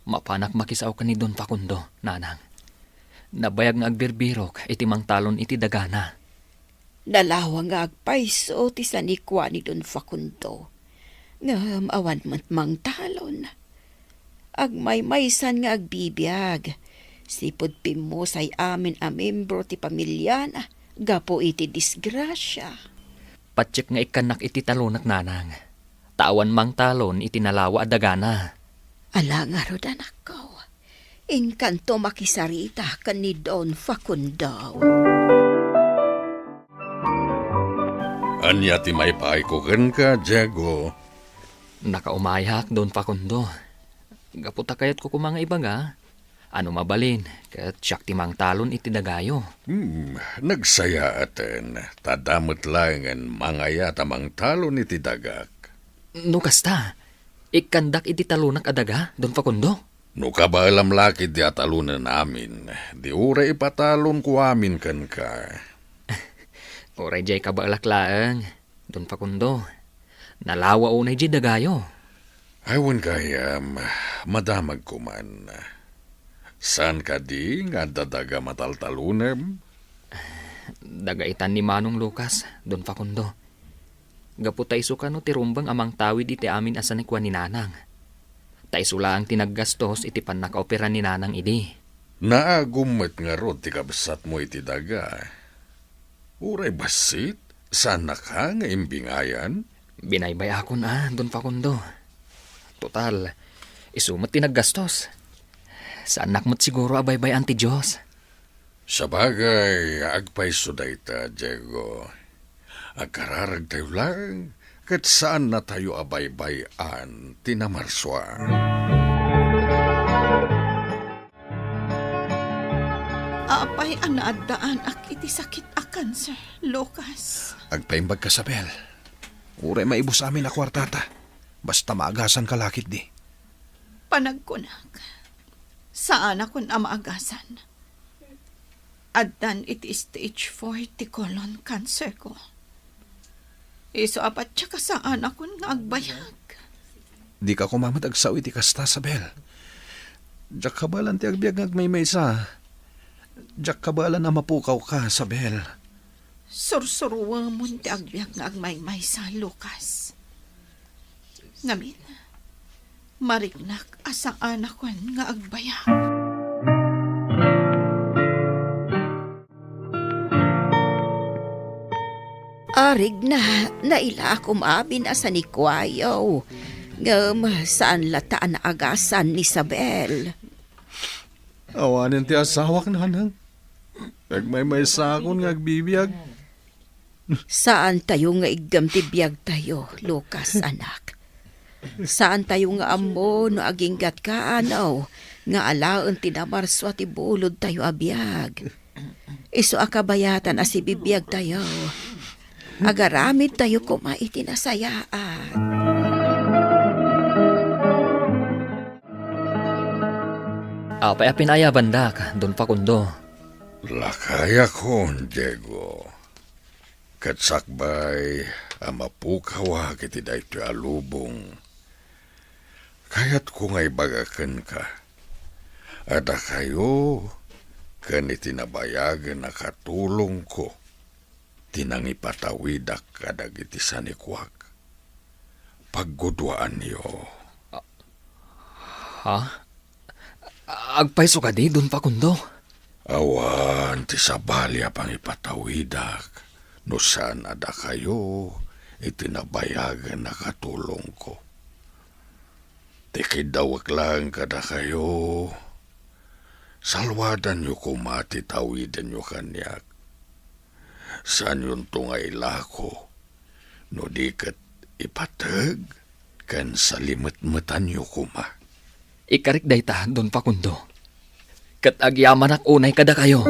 Mapanak makisao ken ni Don Facundo, Nanang. Nabayag nga agbirbirok iti mangtalon iti dagana. Nalawa nga agpayso ti sanikua ni Don Facundo. Ngem awan met mangtalon. Agmaymaysan nga agbibiag. Sipud pimmusay amin a membro ti pamiliana gapu iti disgrasia. Patiek nga ikkannak iti talonek, Nanang. Ta awan mangtalon iti nalawa a dagana. Ala ngarud, anakko. Inkanto makisarita ken ni Don Facundo. Ania ti maipaayko kenka, Diego? Nakaumayak, Don Facundo. Gapu ta kayatko koma nga ibaga, ano mabalin, ket siak ti mangtalon iti dagayo. Hmm, nagsayaaten, ta adda met laengen mangayat a mangtalon iti dagak. No kasta, ikkandak iti talonak a daga, Don Facundo? No kabaelam la ketdi a talonen amin, di uray ipatalonko amin kenka. Uray diay kabaelak laeng, Don Facundo. Nalawa unay diay dagayo. Ay, wen gayam, madamagko man. Saan kadi nga adda daga mataltalonem? Daga itan ni Manong Lucas, Don Facundo. Gapu ta isu kano ti rumbeng a mangtawid iti amin a sanikua ni Nanang. Ta isu laeng ti naggastos iti pannakaopera ni Nanang idi. Naagum met ngarud ti kabsatmo iti daga. Uray bassit, saannaka nga imbingayan? Binaybay-akon a, Don Facundo. Total, isu met ti naggastos. Saannak met siguro a baybay-an ti Dios. Sabagay, agpayso dayta, Diego. Agkararagtayo laeng, ket saannatayo a baybay-an ti namarsua. Apay a naaddaanak iti sakit a kanser, Lucas? Agpaimbag ka, Sabel. Uray maibus amin a kuartata. Basta maagasan ka la ketdi. Panagkunak, saanakon a maagasan. Addan iti stage four ti colon cancer ko. Isu a patiek a saanakon nga agbayag. Dika koma met agsao iti kasta, Sabel. Diak kabaelan ti agbiag nga agmaymaysa. Diak kabaelan a mapukawka, Sabel. Sursuruemon ti agbiag nga agmaymaysa, Lucas. Ngamin, mariknak a saanakon nga agbayag. Arigna, nailakom amin a sanikuayo. Ngem saan latta a naagasan ni Isabel. Awanen ti asawak, nanang. Nagmaymaysakon nga agbibiag. Saantayo nga iggem ti biagtayo, Lucas, anak. Saantayo nga ammo no aginggatka, ano, nga alaen ti namarsua ti bulodtayo a biag. Isu a kabayatan a sibibiagtayo. Agaramidtayo koma iti nasayaat. Apay a pinayabandak, Don Facundo? Lakayakon, Diego. Ket sakbay a mapukawak iti daytoy a lubong, kayatko nga ibaga kenka a dakayo ken iti nabayagen a katulongko ti nangipatawidak kadagiti sanikuak. Pagguduaanyo. Ha? Agpayso kadi, Don Facundo? Awan ti sabali a pangipatawidak no saan a dakayo iti nabayagen a katulongko. Ti kiddawek laeng kadakayo, salwadanyo koma ti tawidenyo kaniak. Saanyonto nga ilako, no di ket ipateg ken salimetmetanyo koma. Ikarik dayta, Don Facundo. Ket agyamanak unay kadakayo.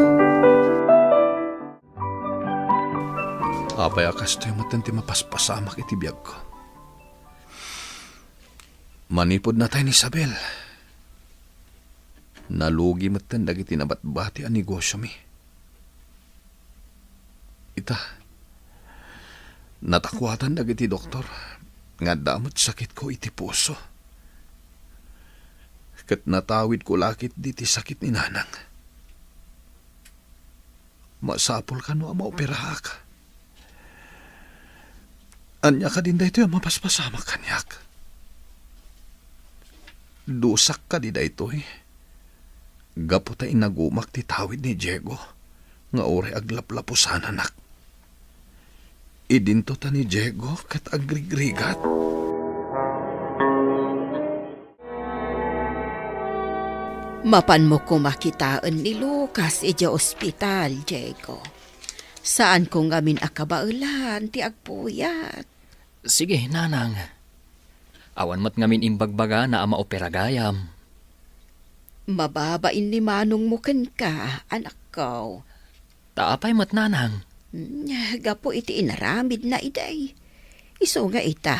Apay a kastoy metten ti mapaspasamak iti biagko? Manipud natay ni Isabel, nalugi metten dagiti nabatbati a negosiomi. Ita, natakuatan dagiti doktor nga adda met sakitko iti puso. Ket natawidko la ketdi ti sakit ni nanang. Masapul kano a maoperaak. Ania kadin daytoy a mapaspasamak kaniak? Dusak kadi daytoy? Gapu ta inagumak ti tawid ni Diego nga uray aglaplapusananak. Idinto ta ni Diego ket agrigrigat. Mapanmo koma kitaen ni Lucas idiay ospital, Diego. Saanko ngamin a kabaelan ti agpuyat. Sige, nanang. Awan met ngamin imbagbagana a maopera gayam. Mababain ni manongmo kenka, anakko. Ta apay met, nanang? Hmm, gapu iti inaramidna idi. Isu nga ita,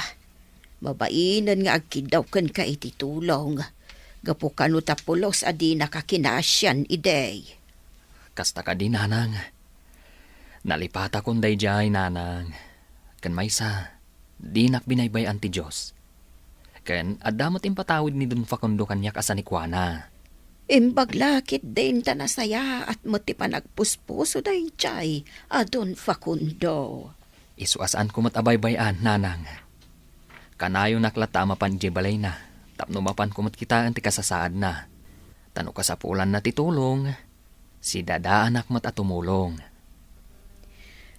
mabainen nga agkiddaw kenka iti tulong. Gapu kano ta pulos a dinaka kinasian idi. Kasta kadi, nanang. Nalipatakon daydiay, nanang. Ken maysa, dinak binaybay-an ti Dios. Ken adda met impatawid ni Don Facundo kaniak a sanikuana. Imbag la ketdin ta nasayaat met ti panagpuspuso daydiay a Don Facundo. Isu a saanko met a baybay-an, nanang. Kanayonak latta a mapan idiay balayna, tapno mapanko met kitaen ti kasasaadna. Ta no kasapulanna ti tulong, sidadaanak met a tumulong.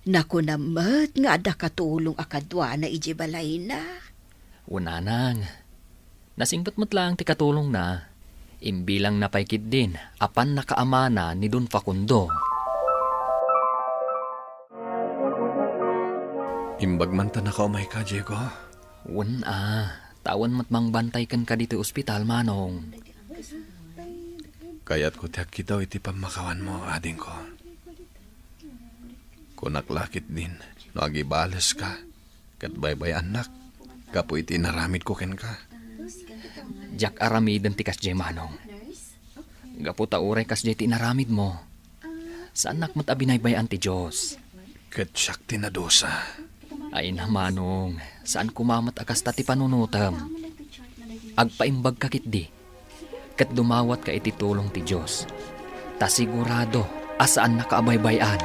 Nakunam met nga adda katulong a kaduana idiay balayna. Wen, nanang, nasingpet met laeng ti katulongna. Imbilangna pay ketdin a pannakaamana ni Don Facundo. Imbag man ta nakaumayka, Diego? Wen a, ta awan met mangbantay kenka ditoy ospital, manong. Kayatko ti agkiddaw iti pammakawanmo, adingko. Kunak la ketdin no agibaleska ket baybay-annak gapu iti inaramidko kenka. Diak aramiden ti kasdiay, manong. Gapu ta uray kasdiay ti inaramidmo, saannak met a binaybay-an ti Dios. Ket siak ti nadusa. Ay, manong, saan koma met a kasta ti panunotem. Agpaimbagka ketdi, ket dumawatka iti tulong ti Dios, ta sigurado a saannaka a baybay-an.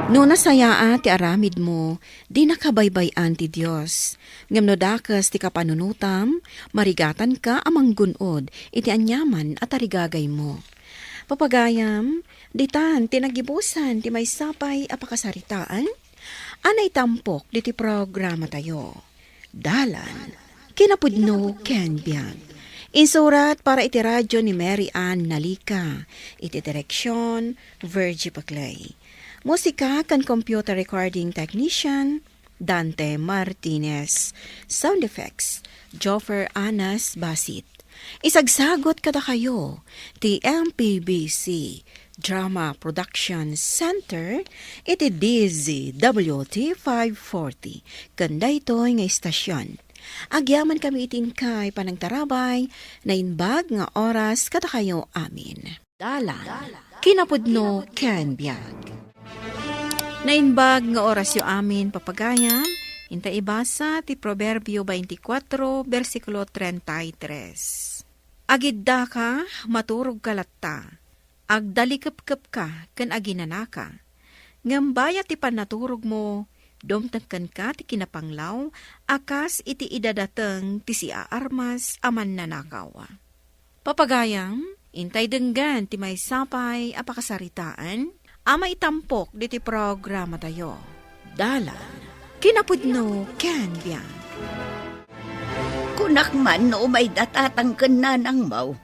No nasayaat ti aramidmo, dinaka baybay-an ti Dios. Ngem no dakes ti kapanunotam, marigatanka a manggun-od iti aniaman a tarigagaymo. Papagayam, ditan ti nagibusan ti maysa pay a pakasaritaan. a naitampok diti programatayo. Dalan, kinapudno ken biag. Insurat para iti radio ni Mary Ann Nalica, iti direksyon, Virgie Paclay. Musika ken computer recording technician, Dante Martinez. Sound effects, Joffer Anas Basit. Isagsagot kadakayo ti M P B C Drama Production Center iti D Z W T five forty ken daytoy nga istasyon. Agyamankami iti inkay panangtarabay, naimbag nga oras kadakayo amin. Dalan, kinapudno ken biag. Naimbag nga orasyo amin, papagayam, inta ibasa ti Proverbio twenty-four, bersikulo treinta y tres. Agiddaka, maturogka latta. Agdalikepkepka ken aginanaka. Ngem bayat ti pannaturogmo, dumteng kenka ti kinapanglaw a kas iti idadateng ti siaarmas a mannanakaw. Papagayam, intay denggen ti maysa pay a pakasaritaan a maitampok diti programatayo. Dalan, kinapudno ken biag. Kunak man no umayda tatang ken nanangmo.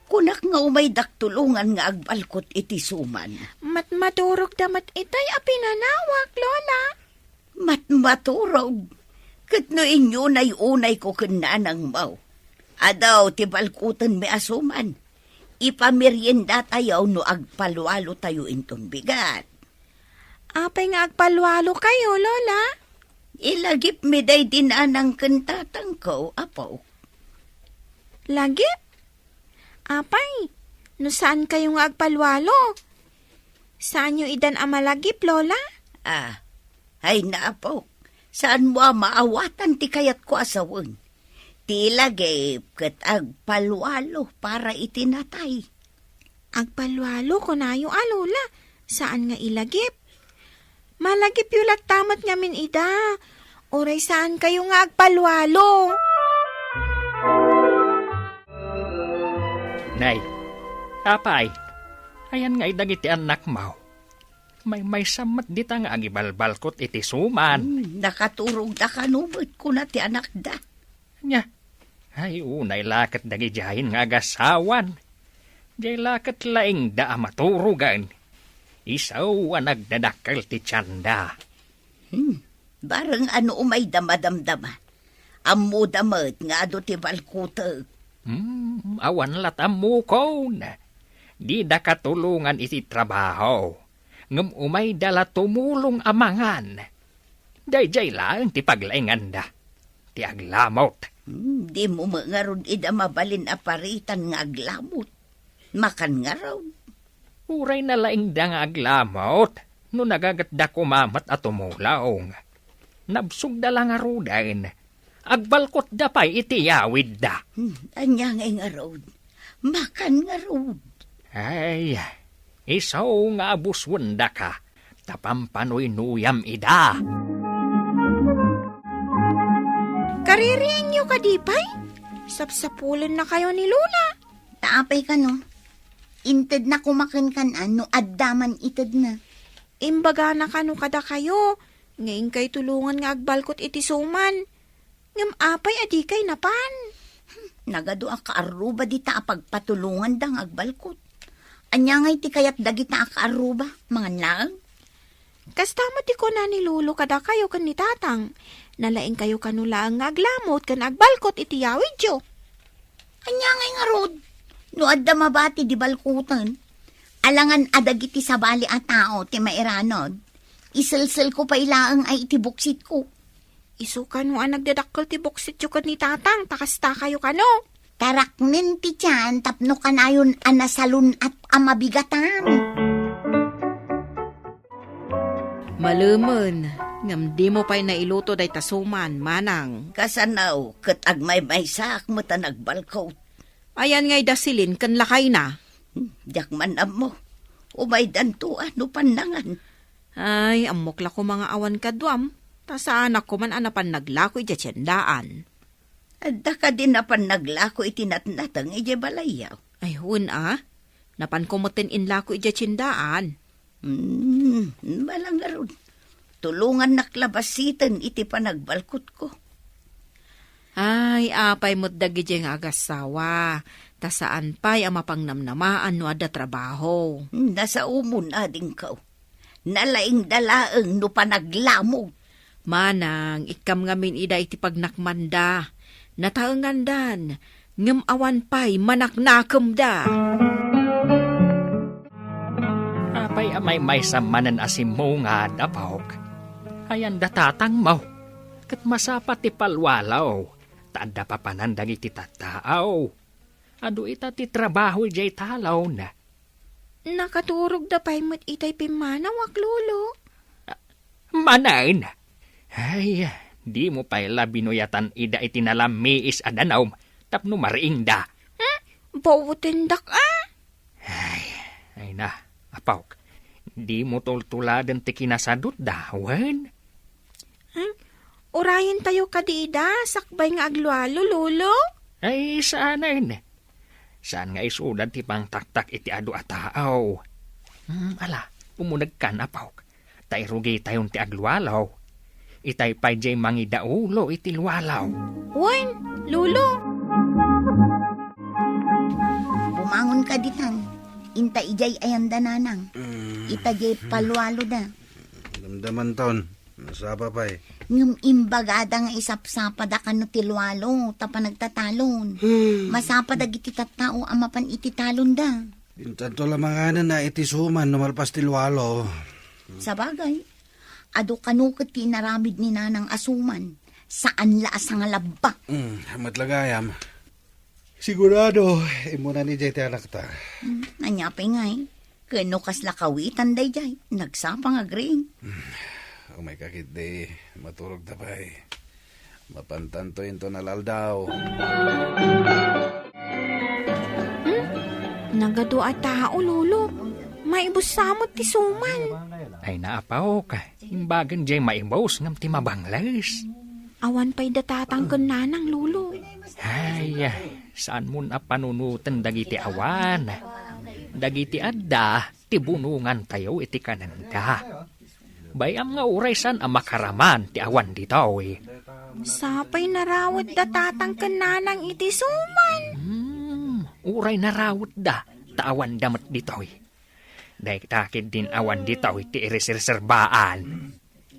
Kunak nga umaydak tulongan nga agbalkot iti suman. Matmaturogda met itay a pinanawak, Lola. Matmaturog. Ket no inyunay-unayko ken nanangmo, adu ti balkotenmi a suman. Ipameriendatayo no agpalwalotayo inton bigat. Apay nga agpalwalokayo, Lola? Ilagipmi daydi nanang ken tatangko, apo. Lagip? Apay, no saankayo nga agpalwalo, saanyo idan a malagip, Lola? Ah, ay, naapo, saanmo a maawatan ti kayatko a sawen. Ti ilagip ket agpalwalo para iti natay. Agpalwalo, kunayo a, Lola. Saan nga ilagip. Malagipyo latta met ngamin ida. Uray saankayo nga agpalwalo. Nay, apay, ayan ngay dagiti annakmo? Maymaysa met dita nga agibalbalkot iti suman. Hmm, nakaturogda kano met, kuna ti anakda. Nya, ay, unay la ket dagidiayen nga agasawan. Diay la ket laingda a maturogen. Isu a nagdadakkel ti tianda. Hmm, bareng no umayda madamdama. Ammoda met nga adu ti balkotek. Hmm, awan la ti ammokon. Dida katulongan iti trabaho. Ngem umayda la tumulong a mangan. Daydiay laeng ti paglainganda, ti aglamot. Hmm, dimo met ngarud ida mabalin a paritan nga aglamot. Makan ngarud. Uray nalaingda nga aglamot, no nagagetda koma met a tumulong. Nabsogda la ngaruden. Agbalkotda pay iti yawidda. Hmm, ania ngay ngarud? Makan ngarud. Ay, isu nga abuswendaka, ta pampanuynuyam ida. Kaririingyo kadi pay? Sapsapulennakayo ni Lola. Ta apay kano? Intedna koma kenkan no adda man itedna. Imbagana kano kadakayo nga inkay tulongan nga agbalkot iti suman. Ngem apay a dikay napan? Hmm, nagadu a kaarruba dita a pagpatulonganda nga agbalkot. Ania ngay ti kayat dagita a kaarruba? Mangan laeng? Kasta met ti kuna ni Lolo kadakayo ken ni Tatang. Nalaingkayo kano laeng nga aglamot ken agbalkot iti yawidyo. Ania ngay ngarud? No adda mabati di balkoten, alangan a dagiti sabali a tao ti mairanod, iselselko pay laeng a iti boksitko. Isu kano a nagdadakkel ti boksityo ken ni Tatang, ta kastakayo kano. Taraknen ti tian tapno kanayon a nasalun-at a mabigatan. Malemen, ngem dimo pay nailuto dayta suman, manang. Kasano, ket agmaymaysaak met a nagbalkot. Ayan ngay da Celine ken lakayna? Hmm, diak man ammo. Umaydanto a no pannangan. Ay, ammok la koma nga awan kaduam. Ta saanak koman a napan naglako idiay tiendaan. Adda kadi napan naglako iti natnateng idiay balayyo? Ay, wen a. Napanko metten inlako idiay tiendaan. Hmm, bala ngarud. Tulongannak la basiten iti panagbalkotko. Ay, apay met dagidiay nga agassawa, ta saan pay a mapangnamnamaan no adda trabaho. Nasaomon, adingko. Nalaingda laeng no panaglamog. Manang, ikkam ngamin ida iti pagnakmanda. Nataengandan, ngem awan pay manaknakemda. Apay a maymaysa manen a simmungad, apok? Ayan da tatangmo, ket masapa ti palwalaw, ta adda papanan dagiti tattao. Adu ita ti trabaho idiay talon. Nakaturogda pay met itay pimmanawak, Lolo. Manen? Ay, dimo pay la binuyatan ida iti nalammiis a danum tapno mariingda. Hmm? Bawatendak, a? Ay, ay na, apok. Dimo tultuladen ti kinasadutda, wen? Hmm? Urayentayo kadi ida, sakbay nga aglualo, Lolo? Ay, saanen. Saan nga isuda ti pangtaktak iti adu a tao. Hmm, ala, umunegkan, apok. Ta irugitayon ti aglualo. Itay pay diay mangidaulo iti lualo. Wen, Lolo. Bumangon ka ditan. Inta idiay ayanda nanang. Mm. Ita diay palualoda. Damdaman ton. Masapa pay. Ngem imbagada nga isapsapada kano ti lualo, ta panagtatalon. Hmm. Masapa dagiti tattao a mapan iti talonda. Intanto la manganen a iti suman no malpas ti lualo. Sabagay, adu kano ket ti inaramid ni Nanang a suman. Saan la a sangalabba. Hmm, met la gayam. Sigurado, immuna ni jay ti anakta. Hmm, ania pay ngay? Ken no kasla kawitan daydiay, nagsapa nga agriing. Umayka ketdi, maturogta pay. Mapantanto inton alaldaw. Hmm? Nagadu a tao, Lolo. Maibus sa met ti suman. Ay, naapaw ka. Imbagen jay maibus ngem ti mabangles. Awan pay da tatang ken nanang, Lolo. Ay, saan mon a panunoten dagiti awan. Dagiti adda ti bunongantayo iti kanenda. Bay-am nga uray saan a makaraman ti awan ditoy. Sapay narawetda tatang ken nanang iti suman. Hmm, uray narawetda, ta awanda met ditoy. Dayta ketdin awan ditoy ti ireserserbaan.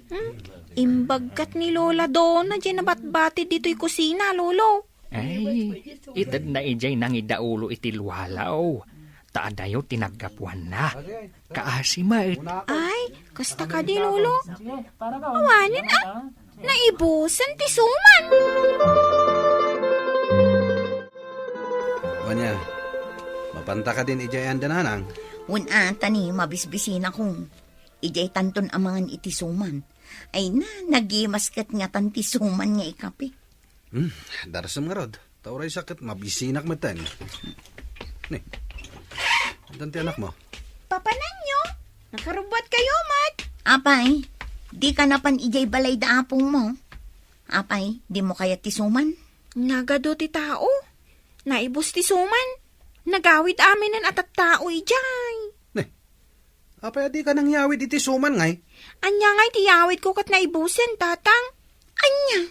Hmm? Imbagkat ni Lola Dona diay nabatbati ditoy kusina, Lolo. Ay, itedna idiay nangidaulo iti lualaw. Ta adayo ti naggapuanna. Kaasi met. Ay, kasta kadi, Lolo. Awanen, a? Naibusen ti suman. Ania, mapanta kadin idiay anda nanang? Wen a, ta ni mabisbisinakon. Idiay tanton amangan iti suman. Ay na, nagimas ket ngatan ti suman nga ikapi. Hmm, darsem ngarud. Ta uray sa ket mabisinak metten. Ni, addan ti anakmo? Papananyo? Nakarubbuat kayo met. Apay, di ka napan idiay balay da apongmo? Apay, dimo kayat ti suman? Nagadu ti tao. Naibus ti suman. Nagawid aminen a tattao idiay. Ni, apay a dika nangyawid iti suman ngay? Ania ngay ti yawidko ket naibusen, Tatang? Ania?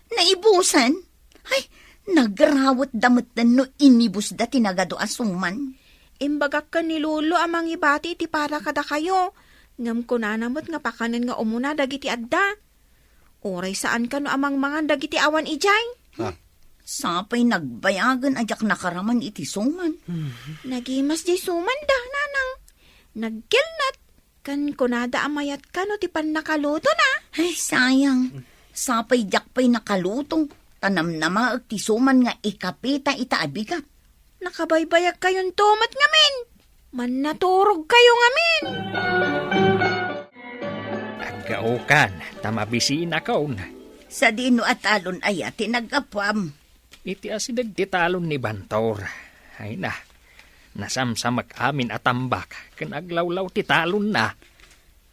Naibusen? Ay, nagrawetda metten no inibusda ti nagadu a suman. Imbagak ken ni Lolo a mangibati iti para kadakayo, ngem kunana met nga pakanen nga umuna dagiti adda. Uray saan kano a mangmangan dagiti awan idiay. Ah. Sapay nagbayagen a diak nakaraman iti suman. Nagimas diay suman da, nanang. Nagkelnet. Ken kunada a mayat kano ti pannakalutona. Ay, sayang. Sapay diak pay nakaluto. Ta namnamaek ti suman nga ikapita ita a bigat. Nakabaybayag kayonto met ngamin. Mannaturog kayo ngamin. Aggaokan, ta mabisinakon. Sadino a talon aya ti naggapuam? Iti asideg ti talon ni Bantor. Ay na, nasamsamak amin a tambak ken aglawlaw ti talonna.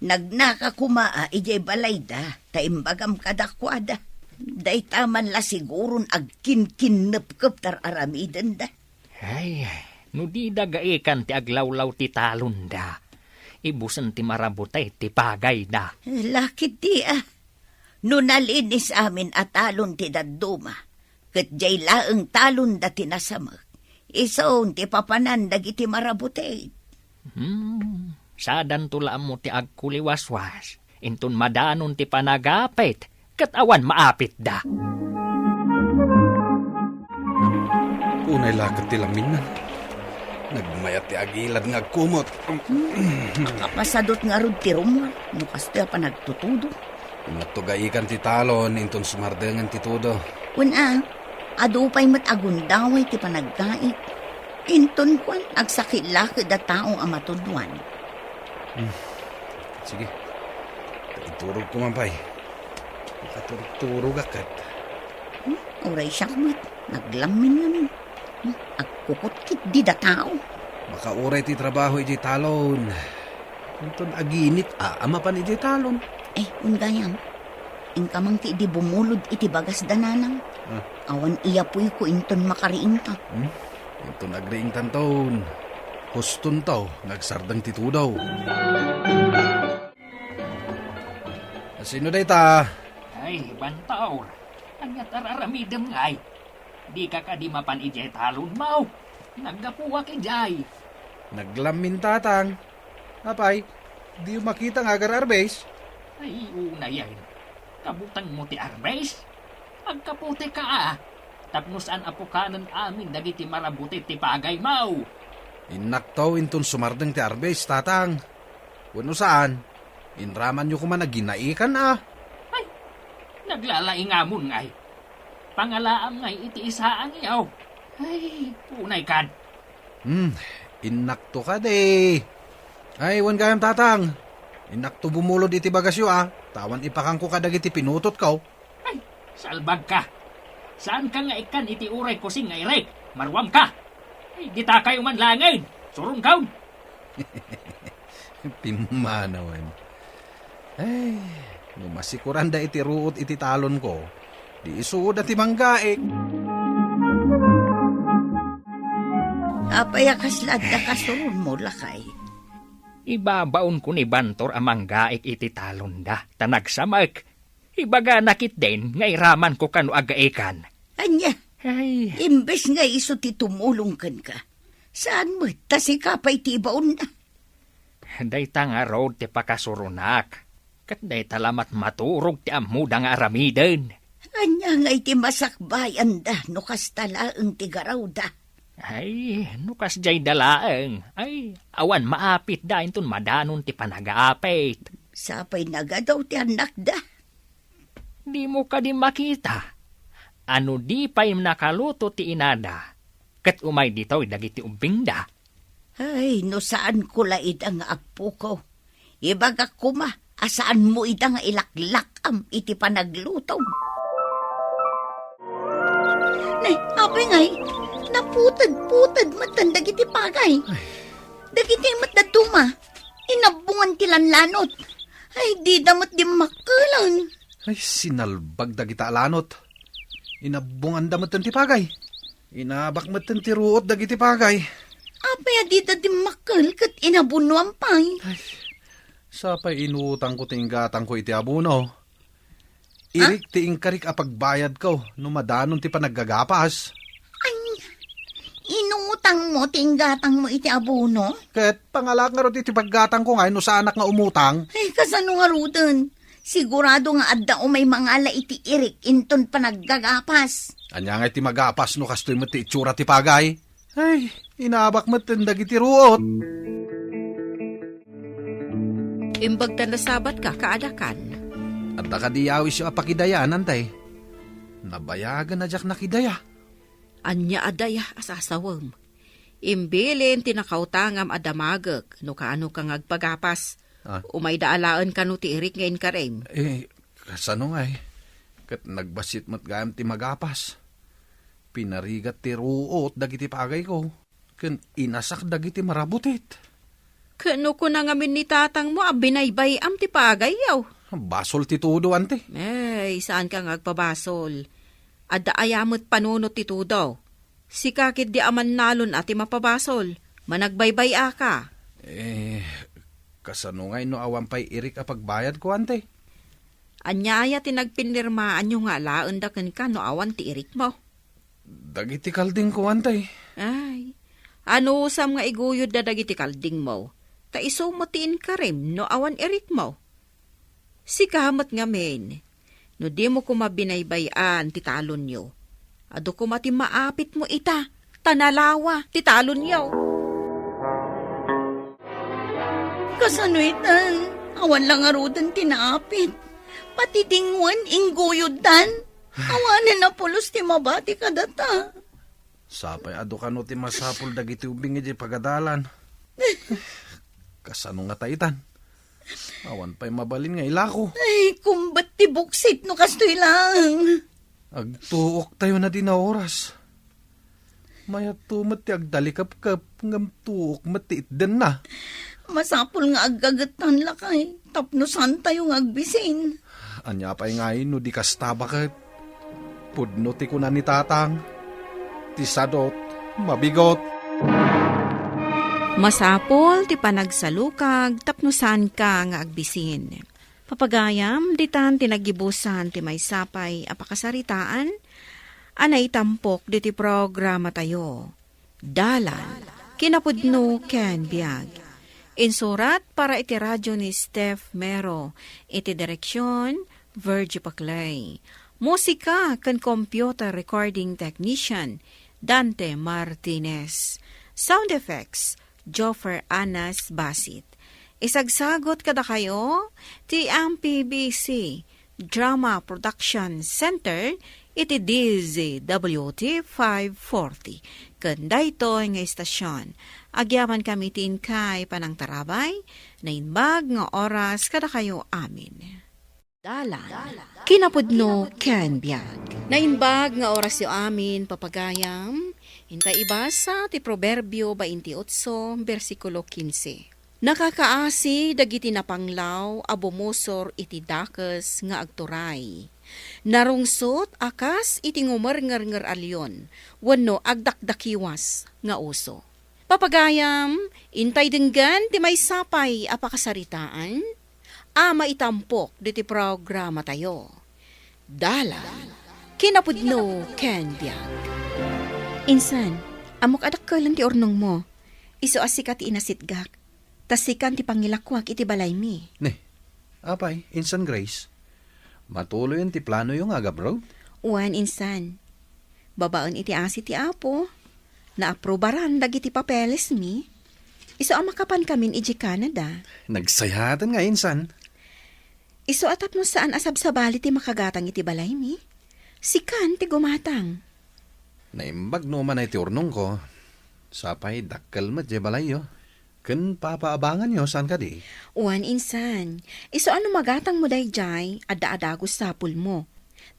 Nagnaka koma a idiay balayda, ta imbagam kadakuada. Dayta man la siguron agkinkinnepkep tar-aramidenda. Ay, no dida gaikan ti aglawlaw ti talonda, Ibusen ti marabutit ti pagayda. Lakit di, a. No nalinis amin a talon ti dadduma, ket diay laeng talonda ti nasamek, isun ti papanan dagiti marabutit. Hmm, sadanto la ammo ti agkuliwaswas, inton madanon ti panagapit, ket awan maapitda. Unay la ket ti laminnan. Nagmayat ti agilad nga agkumot. Nakapasadot ngarud ti rummuar, no kastoy a panagtutudo. Innakto gaikan ti talon, inton sumardengen ti tudo. Wen a, adu pay met a gundaway ti panaggaik. Inton kuan, agsakit la ket a tao a matuduan. Hmm. Sige. Iturogko man pay. Makaturog-turogak ket. Hmm? Uray siak met, naglamin-lamin. Hmm? Agkukot ketdi da tao. Makauray ti trabaho idiay talon. Inton aginit, a, a mapan idiay talon. Eh, wen gayam. Inka man ketdi bumulod iti bagas da nanang. Ah. Awan iyapuyko inton makariingta. Hmm? Inton agriingtanton, hustonto nga agsardeng ti tudo. Sino dayta? Ay, Bantor. Ania ti ar-aramidem ngay? Dika kadi mapan idiay talonmo? Naggapuak idiay. Naglamin, Tatang. Apay, diyo makita nga agar-arbes? Ay, unayen. Kabutengmo ti arbes? Agkaputika a, tapno saan a pukanen amin dagiti marabutit ti pagaymo. Innakto inton sumardeng ti arbes, Tatang. Wenno saan, inramanyo koma a ginaikan a. Ay, naglalaingamon ngay. Pangalaam ngay iti isaangyo. Ay, unay kad. Hmm, innakto kadi. Ay, wen gayam, Tatang. Innakto bumulod iti bagasyo a, ta awan ipakangko kadagiti pinutotko. Ay, salbagka. Saanka nga ikkan iti uray kusing nga irik. Maruamka. Ay, ditakay man laengen. Suronkaw. Pimmanawen. Ay, no masikuranda iti ruot iti talonko, di isuda ti manggaik. Apay a kasla adda kasuronmo, lakay? Ibabaonko ni Bantor a manggaik iti talonda, ta nagsamek. Ibagana ketdin nga iramanko kano agaikan. Ania? Ay. Imbes nga isu ti tumulong kenka, saan met ta sika pay ti ibaonna? Dayta ngarud ti pakasuronak, ket dayta la met maturog ti ammoda nga aramiden. Ania ngay ti masakbayanda no kasta laeng ti garawda? Ay, no kasdiayda laeng, ay, awan maapitda inton madanon ti panagaapit. Sapay nagadaw ti annakda. Dimo kadi makita a no di pay nakaluto ti inada, ket umay ditoy dagiti ubbingda? Ay, no saanko la ida nga appoko, ibagak koma a saanmo ida nga ilaklak-am iti panaglutom. Ne, apay ngay, naputed-puted metten dagiti pagay. Ay. Dagiti met dadduma, inabbongan ti lanlanot. Ay, dida met dimmakkelen. Ay, sinalbag dagita a lanot. Inabbonganda metten ti pagay. Inabak metten ti ruot dagiti pagay. Apay a dida dimmakkel ket inabunoan pay? Ay, sapay inutangko ti inggatangko iti abono. Ah? Irik ti inkarik a pagbayadko no madanon ti panaggagapas. Ay, inutangmo ti inggatangmo iti abono? Ket pangalaak ngarud iti paggatangko ngay no saanak nga umutang. Ay, kasano ngaruden? Sigurado nga adda umay mangala iti irik inton panaggagapas. Ania ngay ti magapas no kastoy met ti itsura ti pagay? Ay, inabak metten dagiti ruot. Imbag ta nasabatka, kaadakan. Adda kadi yawisyo a pakidayaan, tay? Nabayagen a diak nakidaya. Ania a daya a sasawem? Imbilin ti nakautangam a damagek no kaanoka nga agpagapas. Ah. Umayda alaen kano ti irik nga inkarim. Eh, kasano ngay? Ket nagbassit met gayam ti magapas. Pinarigat ti ruot dagiti pagayko, ken inasak dagiti marabutit. Ket no kuna ngamin ni tatangmo a binaybay-am ti pagayyo? Basol ti tudo, anti. Ay, saanka nga agpabasol. Adda aya met panunot ti tudo. Sika ketdi a mannalon a ti mapabasol. Managbaybay-aka. Eh, Kasano ngay no awan pay irik a pagbayadko, Ante? Ania aya ti nagpinirmaanyo nga alaenda kenka no awan ti irikmo? Dagiti kaldingko, Ante. Ay, anusam nga iguyodda dagiti kaldingmo, ta isu met ti inkarim no awan irikmo. Sika met ngamin, no dimo koma binaybay-an ti talonyo, adu koma ti maapitmo ita, ta nalawa ti talonyo. Kasano itan? Awan la ngaruden ti naapit. Pati dingwen ingguyoddan. Awanen a pulos ti mabati kadata. Sapay adu kano ti masapul dagiti ubing iti pagadalan. Kasano nga ta itan? Awan pay mabalin nga ilako. Ay, kumbat ti buksit no kastoy laeng. Agtuok tayo na di na oras. Mayat to met ti agdalikepkep, ngem tuok met ti itdenna. Masapul nga aggagettan lakay, tapno saan tayo nga agbisin. Ania pay ngay no di kasta baket? Pudno ti kuna ni Tatang, ti sadot, mabigot. Masapul ti panagsalukag tapno saanka nga agbisin. Papagayam, ditan ti naggibusan ti maysa pay a pakasaritaan a naitampok diti programatayo. Dalan, kinapudno ken biag. Insurat para iti radio ni Steph Mero, iti direksyon, Virgie Paclay. Musika ken computer recording technician, Dante Martinez. Sound effects, Joffer Anas Basit. Isagsagot kadakayo ti M P B C Drama Production Center iti D Z W T five forty. Ken daytoy nga istasyon, agyamankami ti inkay panangtarabay, naimbag nga oras kadakayo amin. Dalan, kinapudno ken biag. Naimbag nga orasyo amin, papagayam, inta ibasa ti Proverbio baintiotso, bersikulo kinse. Nakakaasi dagiti napanglaw a bumusor iti dakes nga agturay. Narungsot a kas iti ngumerngernger a leon wenno agdakdakiwas nga oso. Papagayam, intay denggen ti maysa pay a pakasaritaan a maitampok diti programatayo. Dalan, kinapudno ken biag. Insan, ammok a dakkelen ti urnongmo. Isu a sika ti inasitgak, ta sikan ti pangilakuak iti balaymi. Ne, apay, insan Grace, matuloyen ti planoyo nga agabroad? Wen, insan. Babaen iti asi ti Apo, naaprubaran dagiti papelesmi. Isu a makapankamin idiay Canada. Nagsayaaten nga, insan. Isu a tapno saan a sabsabali ti makagatang iti balaymi. Sikan ti gumatang. Naimbag no umanay ti urnongko. Sapay dakkel met diay balayyo. Ken papaabanganyo, saan kadi? Wen, insan. Isu a no magatangmo daydiay, adda a dagus sapulmo.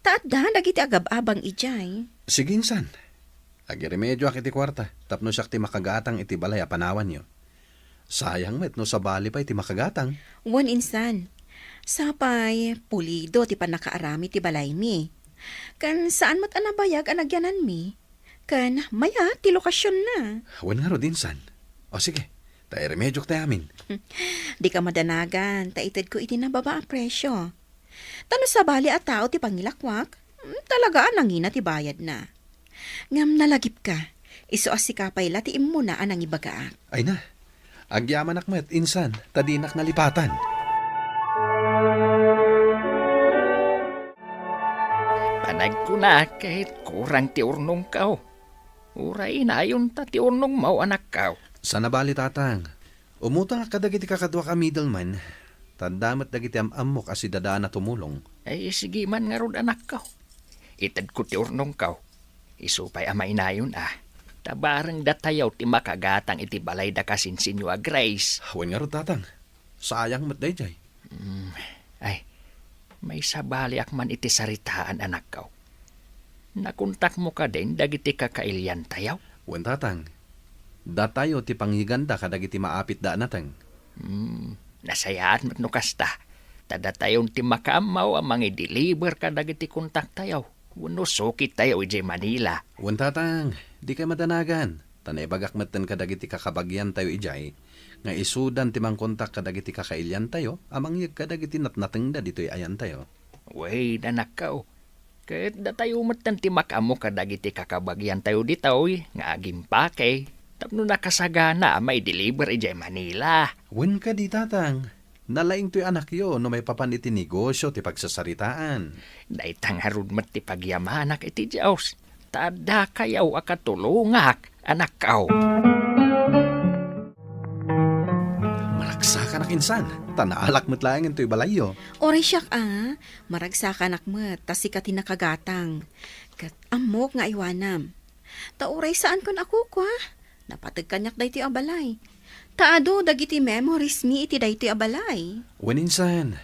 Ta adda dagiti agab-abang idiay. Sige, insan. Agiremedioak iti kuarta, tapno siak ti makagatang iti balay a panawanyo. Sayang met no sabali pay ti makagatang. Wen, insan. Sapay, pulido ti pannakaaramid ti balaymi. Ken saan met a nabayag a nagyananmi. Ken mayat ti lokasionna. Wen ngarud, insan. O sige, ta iremediok ti amin. Dika madanagan, ta itedko iti nababa a presio. Ta no sabali a tao ti pangilakuak, mm, talaga a nangina ti bayadna. Ngem nalagipka, isu a sika pay la ti immuna a nangibagaak. Ay na, agyamanak met, insan, ta dinak nalipatan. Panagkunak ket kurang ti urnongko. Uray inayon ta ti urnongmo, anakko. Saan a bali, Tatang. Umutangak kadagiti kakaduak a middleman, ta adda met dagiti am-ammok a sidadaan a tumulong. Ay, sige man ngarud, anakko. Itedko ti urnongko. Isu pay a mainayon a. Ta bareng datayo ti makagatang iti balay da kasinsinyo a Grace. Wen ngarud, Tatang. Sayang met daydiay. Mm, ay, maisabaliak man iti saritaan, anakko. Nakontakmo kadin dagiti kakailiantayo? Wen, Tatang. Datayo ti panghiganda kadagiti maapitda a nateng. Hmm, nasayaat met no kasta. Ta datayon ti makaammo a mangideliver kadagiti kontaktayo wenno sukittayo idiay Manila. Wen, Tatang, dikay madanagan. Ta naibagak metten kadagiti kakabagiantayo idiay, nga isudan ti mangkontak kadagiti kakailiantayo a mangyeg kadagiti natnatengda ditoy ayantayo. Wen, anakko, ket datayo metten ti makaammo kadagiti kakabagiantayo ditoy nga agimpake tapno nakasagana a maideliver idiay Manila. Wen kadi, Tatang, nalaing toy anakyo no maipapan iti negosio ti pagsasaritaan. Dayta ngarud met ti pagyamanak iti Dios, ta addakayo a katulongak, anakko. Maragsakanak insan, ta naalak met laengen toy balayyo. Uray siak a, maragsakanak met, ta sika ti nakagatang. Ket ammok nga aywanam. Ta uray saanko a kukua, napateg kaniak daytoy a balay. Ta adu dagiti memories mi iti daytoy a balay. Wen insan,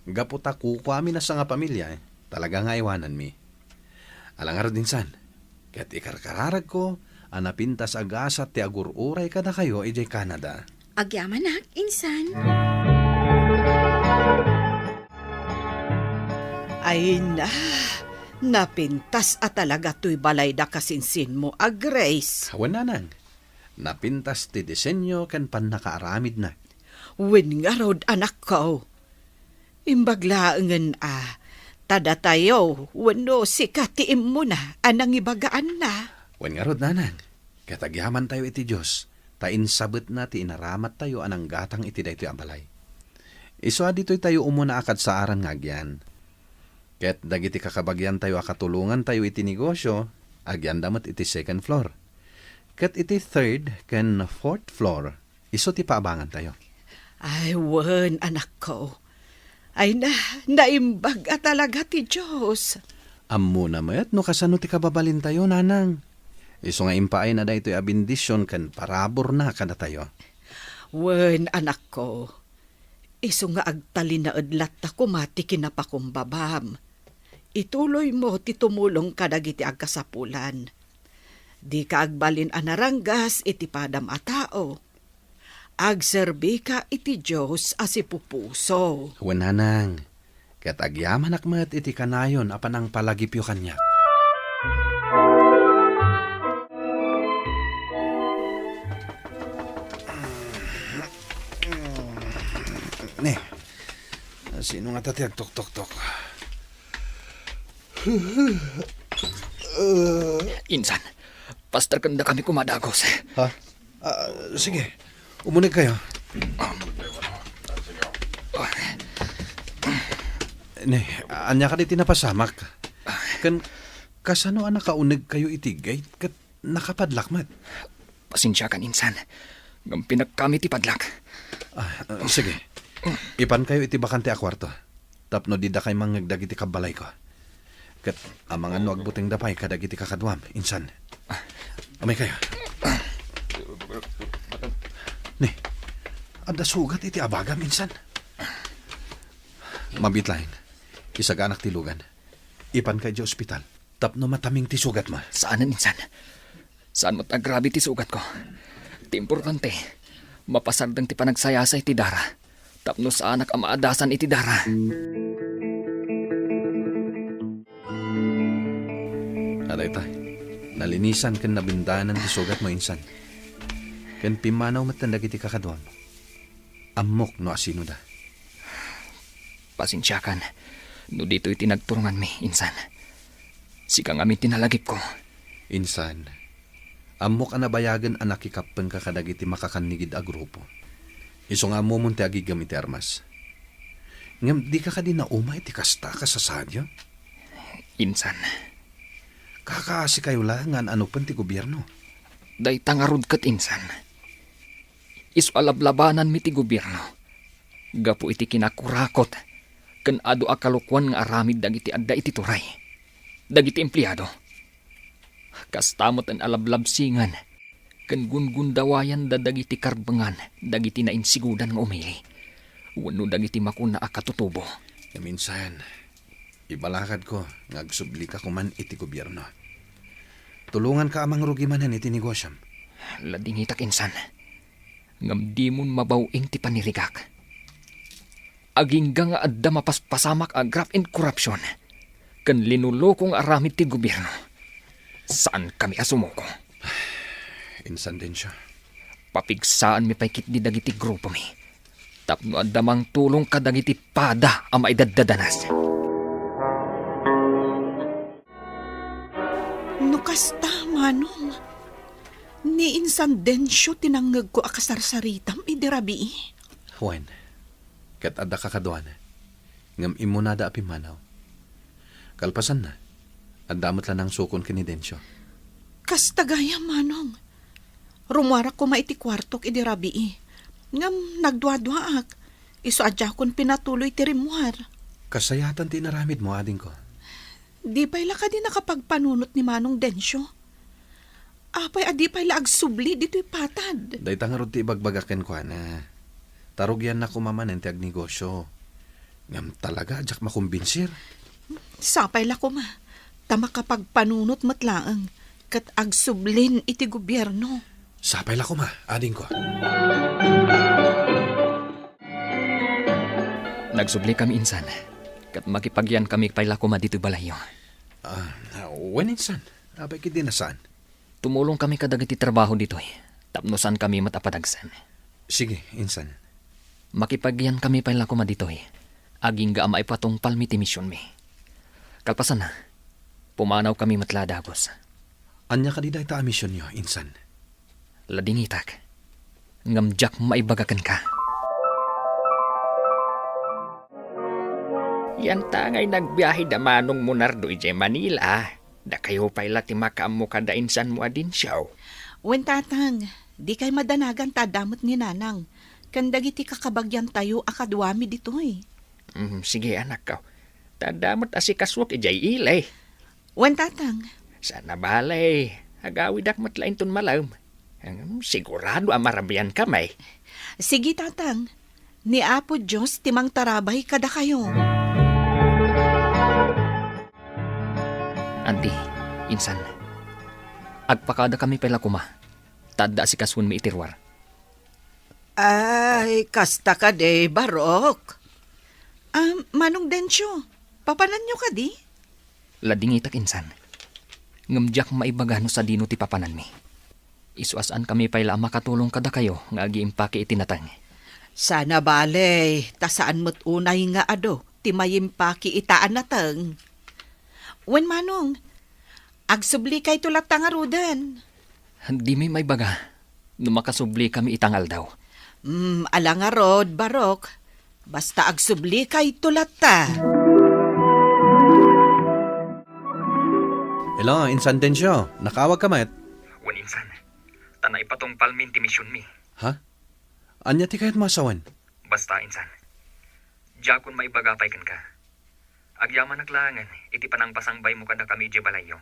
gapu ta kukuami a sangapamilia, talaga nga aywananmi. Ala ngarud insan, ket ikarkararagko a napintas a gasat ti agur-uray kadakayo idiay Canada. Agyamanak, insan. Ay na, napintas a talaga toy balayda kasinsinmo a, Grace. Wen, Nanang, napintas ti disenyo ken pannakaaramidna. Wen ngarud, anakko. Imbag laengen a, ta datayo wenno sika ti immuna a nangibagaanna. Wen ngarud, Nanang, ket agyamantayo iti Dios, ta insabetna ti inaramattayo a nanggatang iti daytoy a balay. Isu a ditoytayo umuna a kadsaaran nga agyan. Ket dagiti kakabagiantayo a katulongantayo iti negosio, agyanda met iti second floor. Ket iti third ken fourth floor, isu ti paabangantayo. Ay, wen, anakko. Ay na, naimbag a talaga ti Dios. Ammona met no kasano ti kababalintayo, Nanang. Isu nga impaayna daytoy a bendision ken paraburna kadatayo. Wen, anakko. Isu nga agtalinaed latta koma ti kinapakumbabam. Ituloymo ti tumulong kadagiti agkasapulan. Dika agbalin a naranggas iti padam a tao. Agserbika iti Dios a sipupuso. Wen, Nanang, ket agyamanak met iti kanayon a panangpalagipyo kaniak. Ne, sino ngata ti agtoktoktok? Insan, pasterkendakami koma dagus. Ha? Ah, sige, umunegkayo. Ne, ania kadi ti napasamak? Ken kasano a nakaunegkayo iti gate ket nakapadlock met? Pasensiakan, insan, ngem pinakkami ti padlock. Ah, ah, sige. Ipankayo iti bakante a kuarto tapno didakay mangngeg dagiti kabbalayko. Ket amangan no agbutengda pay kadagiti kakaduam, insan. Umaykayo. Ne, adda sugat iti abagam, insan. Mabiit laeng. Isaganak ti lugan. Ipanka idiay ospital tapno mataming ti sugatmo. Saanen, insan. Saan met a grabe ti sugatko. Ti importante, mapasardeng ti panagsayasay ti dara tapno saanak a maadasan iti dara. Adayta, nalinisan ken nabindanan ti sugatmo, insan. Ken pimmanaw metten dagiti kakaduam. Ammok no asinoda. Pasensiakan no ditoy ti nagturonganmi, insan. Sika ngamin ti nalagipko. Insan, ammok a nabayagen a nakikappenka kadagiti makakannigid a grupo. Isu nga ammomon ti agigem iti armas. Ngem dika kadi nauma iti kasta a kasasaadyo? Insan. Kakaasikayo laeng nga an-anopen ti gobierno. Dayta ngarud ket, insan. Isu a lablabananmi ti gobierno gapu iti kinakurakot ken adu a kalokuan nga aramid dagiti adda iti turay, dagiti empleado. Kasta met a lablabsingan ken gungundawayanda dagiti karbengan dagiti nainsigudan nga umili wenno dagiti makuna a katutubo. Ngem insan, ibalakadko nga agsublika koman iti gobierno. Tulonganka a mangrugi manen iti negosiom. Ladingitak, insan. Ngem dimon mabaw-in ti panirigak. Agingga nga adda mapaspasamak a graft and corruption ken linuloko nga aramid ti gobierno. Saankami a sumuko. Insan, Dencio, Papigsaanmi pay ketdi dagiti grupomi tapno adda mangtulong kadagiti pada a maidaddadanas. No kasta, Manong, ni insan Dencio ti nangngegko a kasarsaritam idi rabii. Wen, ket adda kakaduana, ngem immunada a pimmanaw. Kalpasanna, adda met la nangsukon ken ni Dencio. Kasta gayam, Manong. Rummuarak koma iti kuartok idi rabii, ngem nagduaduaak, isu a diakon pinatuloy ti rimmuar. Kasayatan ti inaramidmo, adingko. Di pay la kadi nakapagpanunot ni Manong Dencio? Apay a di pay la agsubli ditoy patad? Dayta ngarud ti ibagbagak kenkuana. Ta rugianna koma manen ti agnegosio. Ngem talaga a diak makombinsir. Sapay la koma, ta makapagpanunot met laeng, ket agsublin iti gobierno. Sapay la koma, adingko. Nagsublikami insan, ket makipagyankami pay la koma ditoy balayyo. Ah, wen insan, apay ketdi a saan? Tumulongkami kadagiti trabaho ditoy, tapno saankami met a padagsen. Sige, insan. Makipagyankami pay la koma ditoy, agingga a maipatungpalmi ti misionmi. Kalpasanna, pumanawkami met la a dagus. Ania kadi dayta a misionyo, insan? Ladingitak, ngem diak maibaga kenka. Yanta ngay nagbiahe da Manong Munardo idiay Manila, dakayo pay la ti makaammo kada insanmo a Dencio. Wen, Tatang, dikay madanagan ta adda met ni Nanang ken dagiti kakabagyantayo a kaduami ditoy. Mm, sige, anakko. Ta adda met asikasuak idiay ili. Wen, Tatang. Saan a bale, agawidak met la inton malem. Em, sigurado a marabiankami. Sige, Tatang. Ni Apo Dios ti mangtarabay kadakayo. Anti, insan, agpakadakami pay la koma, ta adda asikasuenmi iti ruar. Ay, kasta kadi, Barok? Ah, Manong Dencio, papananyo kadi? Ladingitak insan. Ngem diak maibaga no sadino ti papananmi. Isu a saankami pay la a makatulong kadakayo nga agiimpaki iti nateng. Saan a bale, ta saan met unay nga adu ti maimpaki ita a nateng. Wen, Manong, agsublikayto latta ngaruden. Dimi maibaga no makasublikami ita nga aldaw. Mm, ala ngarud, Barok. Basta agsublikayto latta. Hello, Insan Dencio. Nakaawagka met? Wen, Insan. Ta naipatungpalmin ti misionmi. Ha? Ania ti kayatmo a sawen? Basta, Insan. Diakon maibaga pay kenka. Agyamanak laengen iti panangpasangbaymo kadakami idiay balayyo.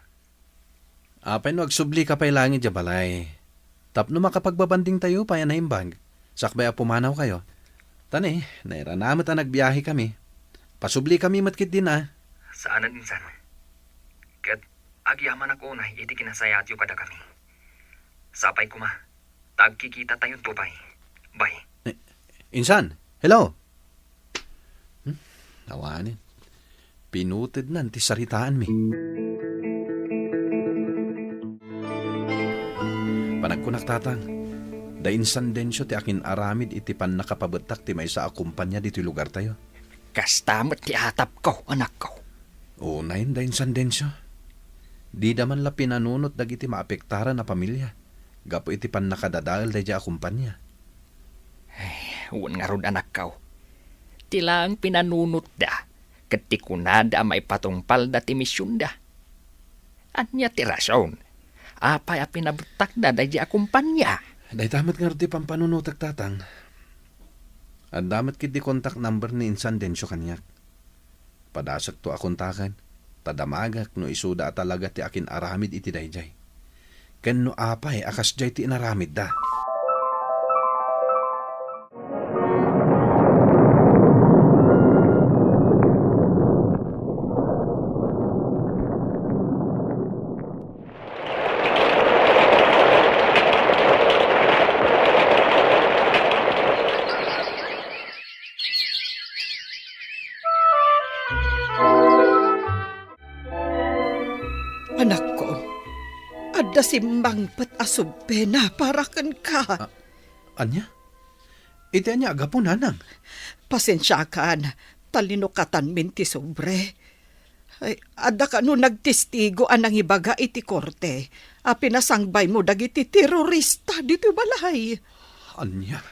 Apay no agsublika pay laeng idiay balay? Tapno makapagbabandingtayo pay a naimbag, sakbay a pumanawkayo. Ta ni, nairana met a nagbiahekami. Pasublikami met ketdin a. Saanen, Insan. Ket agyamanak unay iti kinasayaatyo kadakami. Sapay koma, ta agkikitatayon pay. Bye. Eh, Insan, hello! Hmm? Awanen. Pinutednan ti saritaanmi. Panagkunak, Tatang, da Insan Dencio ti akin-aramid iti pannakapabettak ti maysa a kompania ditoy lugartayo. Kasta met ti atapko, anakko. Unayen da Insan Dencio. Dida man la pinanunot dagiti maapektaran a pamilia gapu iti pannakadadael daydiay a kompania. Ay, wen ngarud, anakko. Ti laeng pinanunotda, ket ti kunada a maipatungpalda ti misionda. Ania ti rason? Apay a pinabettakda daydiay a kompania? Dayta met ngarud ti pampanunotek, Tatang. Adda met ketdi contact number ni Insan Dencio kaniak. Padasekto a kontaken, ta damagek no isuda a talaga ti akin-aramid iti daydiay. Ken no apay a kasdiay ti inaramidda. Anakko, adda simmangpet a subbena para kenka. Ah. Ania? Iti ania a gapu, nanang? Pasensiakan, ta linukatanmin ti sobre. Ay, adda kano nagtestigo a nangibaga iti korte a pinasangbaymo dagiti terorista ditoy balay? Ania?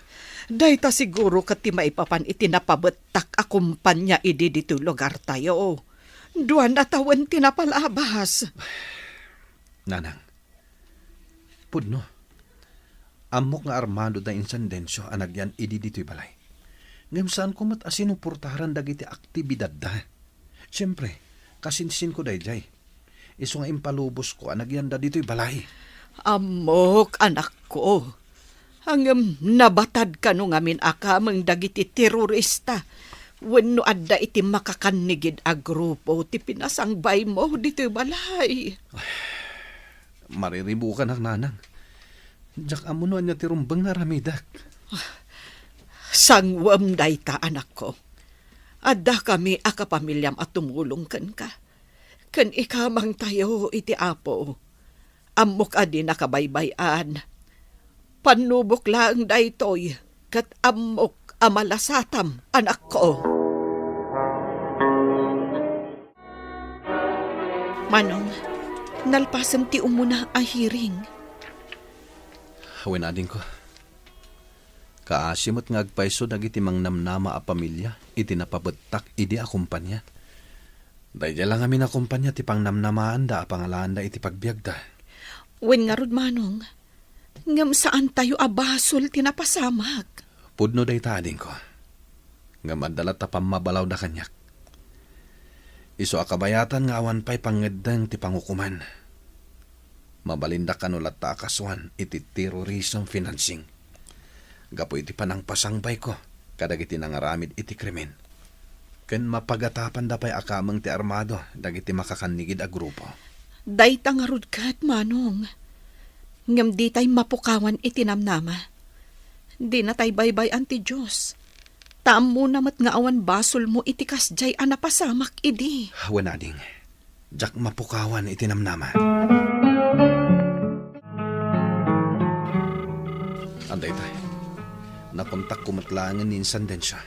Dayta siguro ket ti maipapan iti napabettak a kompania idi ditoy lugartayo. Duan a tawen ti napalabas. Nanang, pudno. Ammok nga armado da insan Dencio a nagyan idi ditoy balay. Ngem saanko met a sinuportaran dagiti aktibidadda. Siempre, kasinsinko daydiay. Isu nga impalubosko a nagyanda ditoy balay. Ammok, anakko. Ngem nabatad kano ngamin a kameng dagiti terorista wenno adda iti makakannigid a grupo ti pinasangbaymo ditoy balay? Mariribukanak, nanang. Diak ammo no ania ti rumbeng nga aramidek. Sanguem dayta, anakko. Addakami a kapamiliam a tumulong kenka. Ken ikamangtayo iti Apo. Ammok a dinaka baybay-an. Pannubok laeng daytoy, ket ammok a malasatam, anakko. Manong, nalpasem ti umuna a hearing. Wen, adingko. Kaasi met nga agpayso dagiti mangnamnama a pamilia iti napabettak idi a kompania. Daydiay la ngamin a kompania ti pangnamnamaanda a pangalaanda iti pagbiagda. Wen ngarud, Manong, ngem saantayo a basol ti napasamak. Pudno dayta, adingko. Ngem adda latta pammabalawda kaniak. Isu a kabayatan nga awan pay pangngeddeng ti pangukoman. Mabalinda kano latta a kasuan iti terrorism financing. Gapu iti panangpasangbayko kadagiti nangaramid iti krimen. Ken mapagatapanda pay a kameng ti armado dagiti makakannigid a grupo. Dayta ngarud ket, Manong. Ngem ditay mapukawan iti namnama. Dinatay baybay-an ti Dios. Ta ammona met nga awan basolmo iti kasdiay a napasamak idi. Wen, ading. Diak mapukawan iti namnama. Anda ita? Nakontakko met laengen ni Insan Dencio.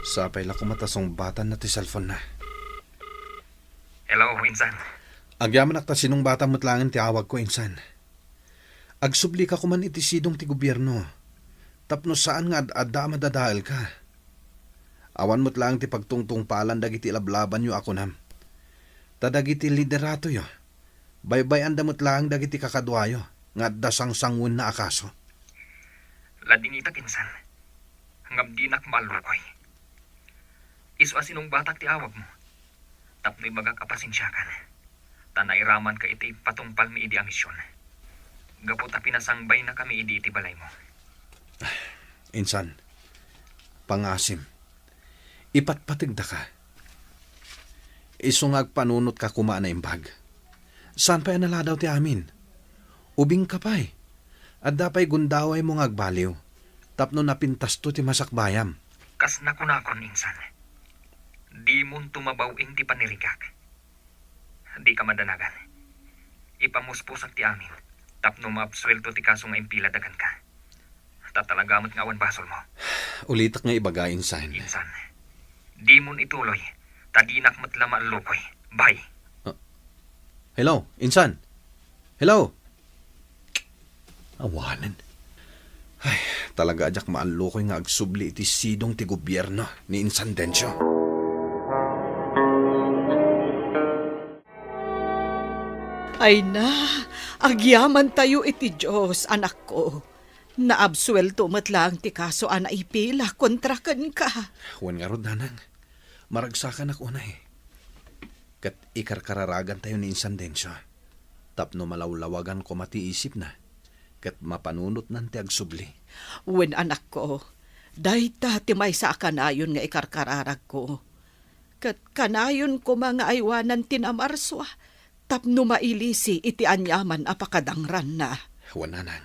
Sapay la koma ta sungbatanna ti cellphone-na. Hello, Insan. Agyamanak ta sinungbatam met laengen ti awagko, Insan. Agsublika koman iti sidong ti gobierno, tapno saan nga ad-adda a madadaelka. Awan met laeng ti pagtungtungpalan dagiti lablabanyo a kunam. Ta dagiti lideratoyo, baybay-anda met laeng dagiti kakaduayo nga adda sangsanguenna a kaso. Ladingitak, Insan. Ngem dinak maallukoy. Isu a sinungbatak ti awagmo tapno ibagak a pasensiakan, ta nairamanka iti patungpalmi idi a mision, gapu ta pinasangbaynakami idi iti balaymo. Insan, pangasim, ipatpategdaka. Isu nga agpanunotka koma a naimbag. Saan pay a naladaw ti amin? Ubingka pay. Adda pay gundawaymo nga agbaliw tapno napintasto ti masakbayam. Kas nakunakon, Insan, dimon tumabaw iti panirigak. Dika madanagan. Ipamuspusak ti amin tapno maabsuelto ti kaso nga impilada kenka. Ta talaga met nga awan basolmo. Ulitak nga ibaga, Insan. Insan, dimon ituloy, ta dinak met la maallukoy. Bye. Ah. Hello, Insan? Hello? Awanen. Ay, talaga a diak maallukoy nga agsubli iti sidong ti gobierno ni Insan Dencio. Ay na, agyamantayo iti Dios, anakko. Naabsuelto met laeng ti kaso a naipila kontra kenka. Wen ngarud, nanang, maragsakanak unay. Ket ikarkararagantayo ni Insan Dencio tapno malawlawagan koma ti isipna ket mapanunotnan ti agsubli. Wen, anakko, dayta ti maysa a kanayon nga ikarkararagko. Ket kanayon koma nga aywanan ti namarsua tapno mailisi iti aniaman a pakadangranna. Wen, nanang,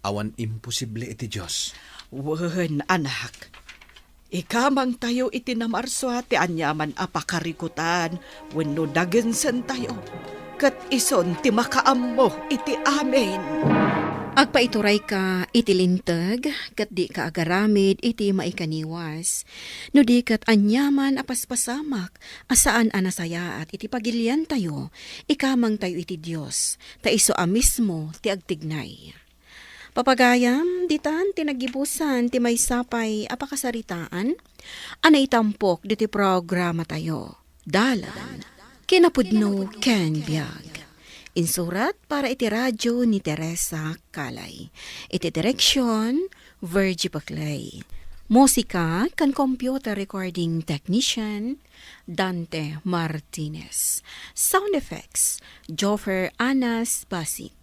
awan imposible iti Dios. Wen, anak, ikamangtayo iti namarsua ti aniaman a pakarikutan wenno dagensentayo, ket isun ti makaammo iti amin. Agpaiturayka iti linteg, ket dika agaramid iti maikaniwas. No di ket aniaman a paspasamak a saan a nasayaat iti pagiliantayo, ikamangtayo iti Dios, ta isu a mismo ti agtignay. Papagayam, ditan ti naggibusan ti maysa pay a pakasaritaan a naitampok diti programatayo. Dalan, kinapudno ken biag. Insurat para iti radyo ni Teresa Calay. Iti direksyon, Virgie Paclay. Musika ken computer recording technician, Dante Martinez. Sound effects, Joffer Anas Basi.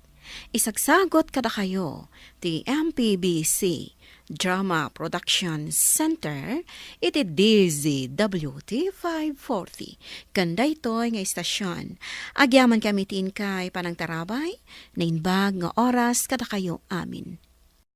Isagsagot kadakayo ti M P B C Drama Production Center iti D Z W T five forty. Ken daytoy nga istasyon, agyamankami ti inkay panangtarabay, naimbag nga oras kadakayo amin.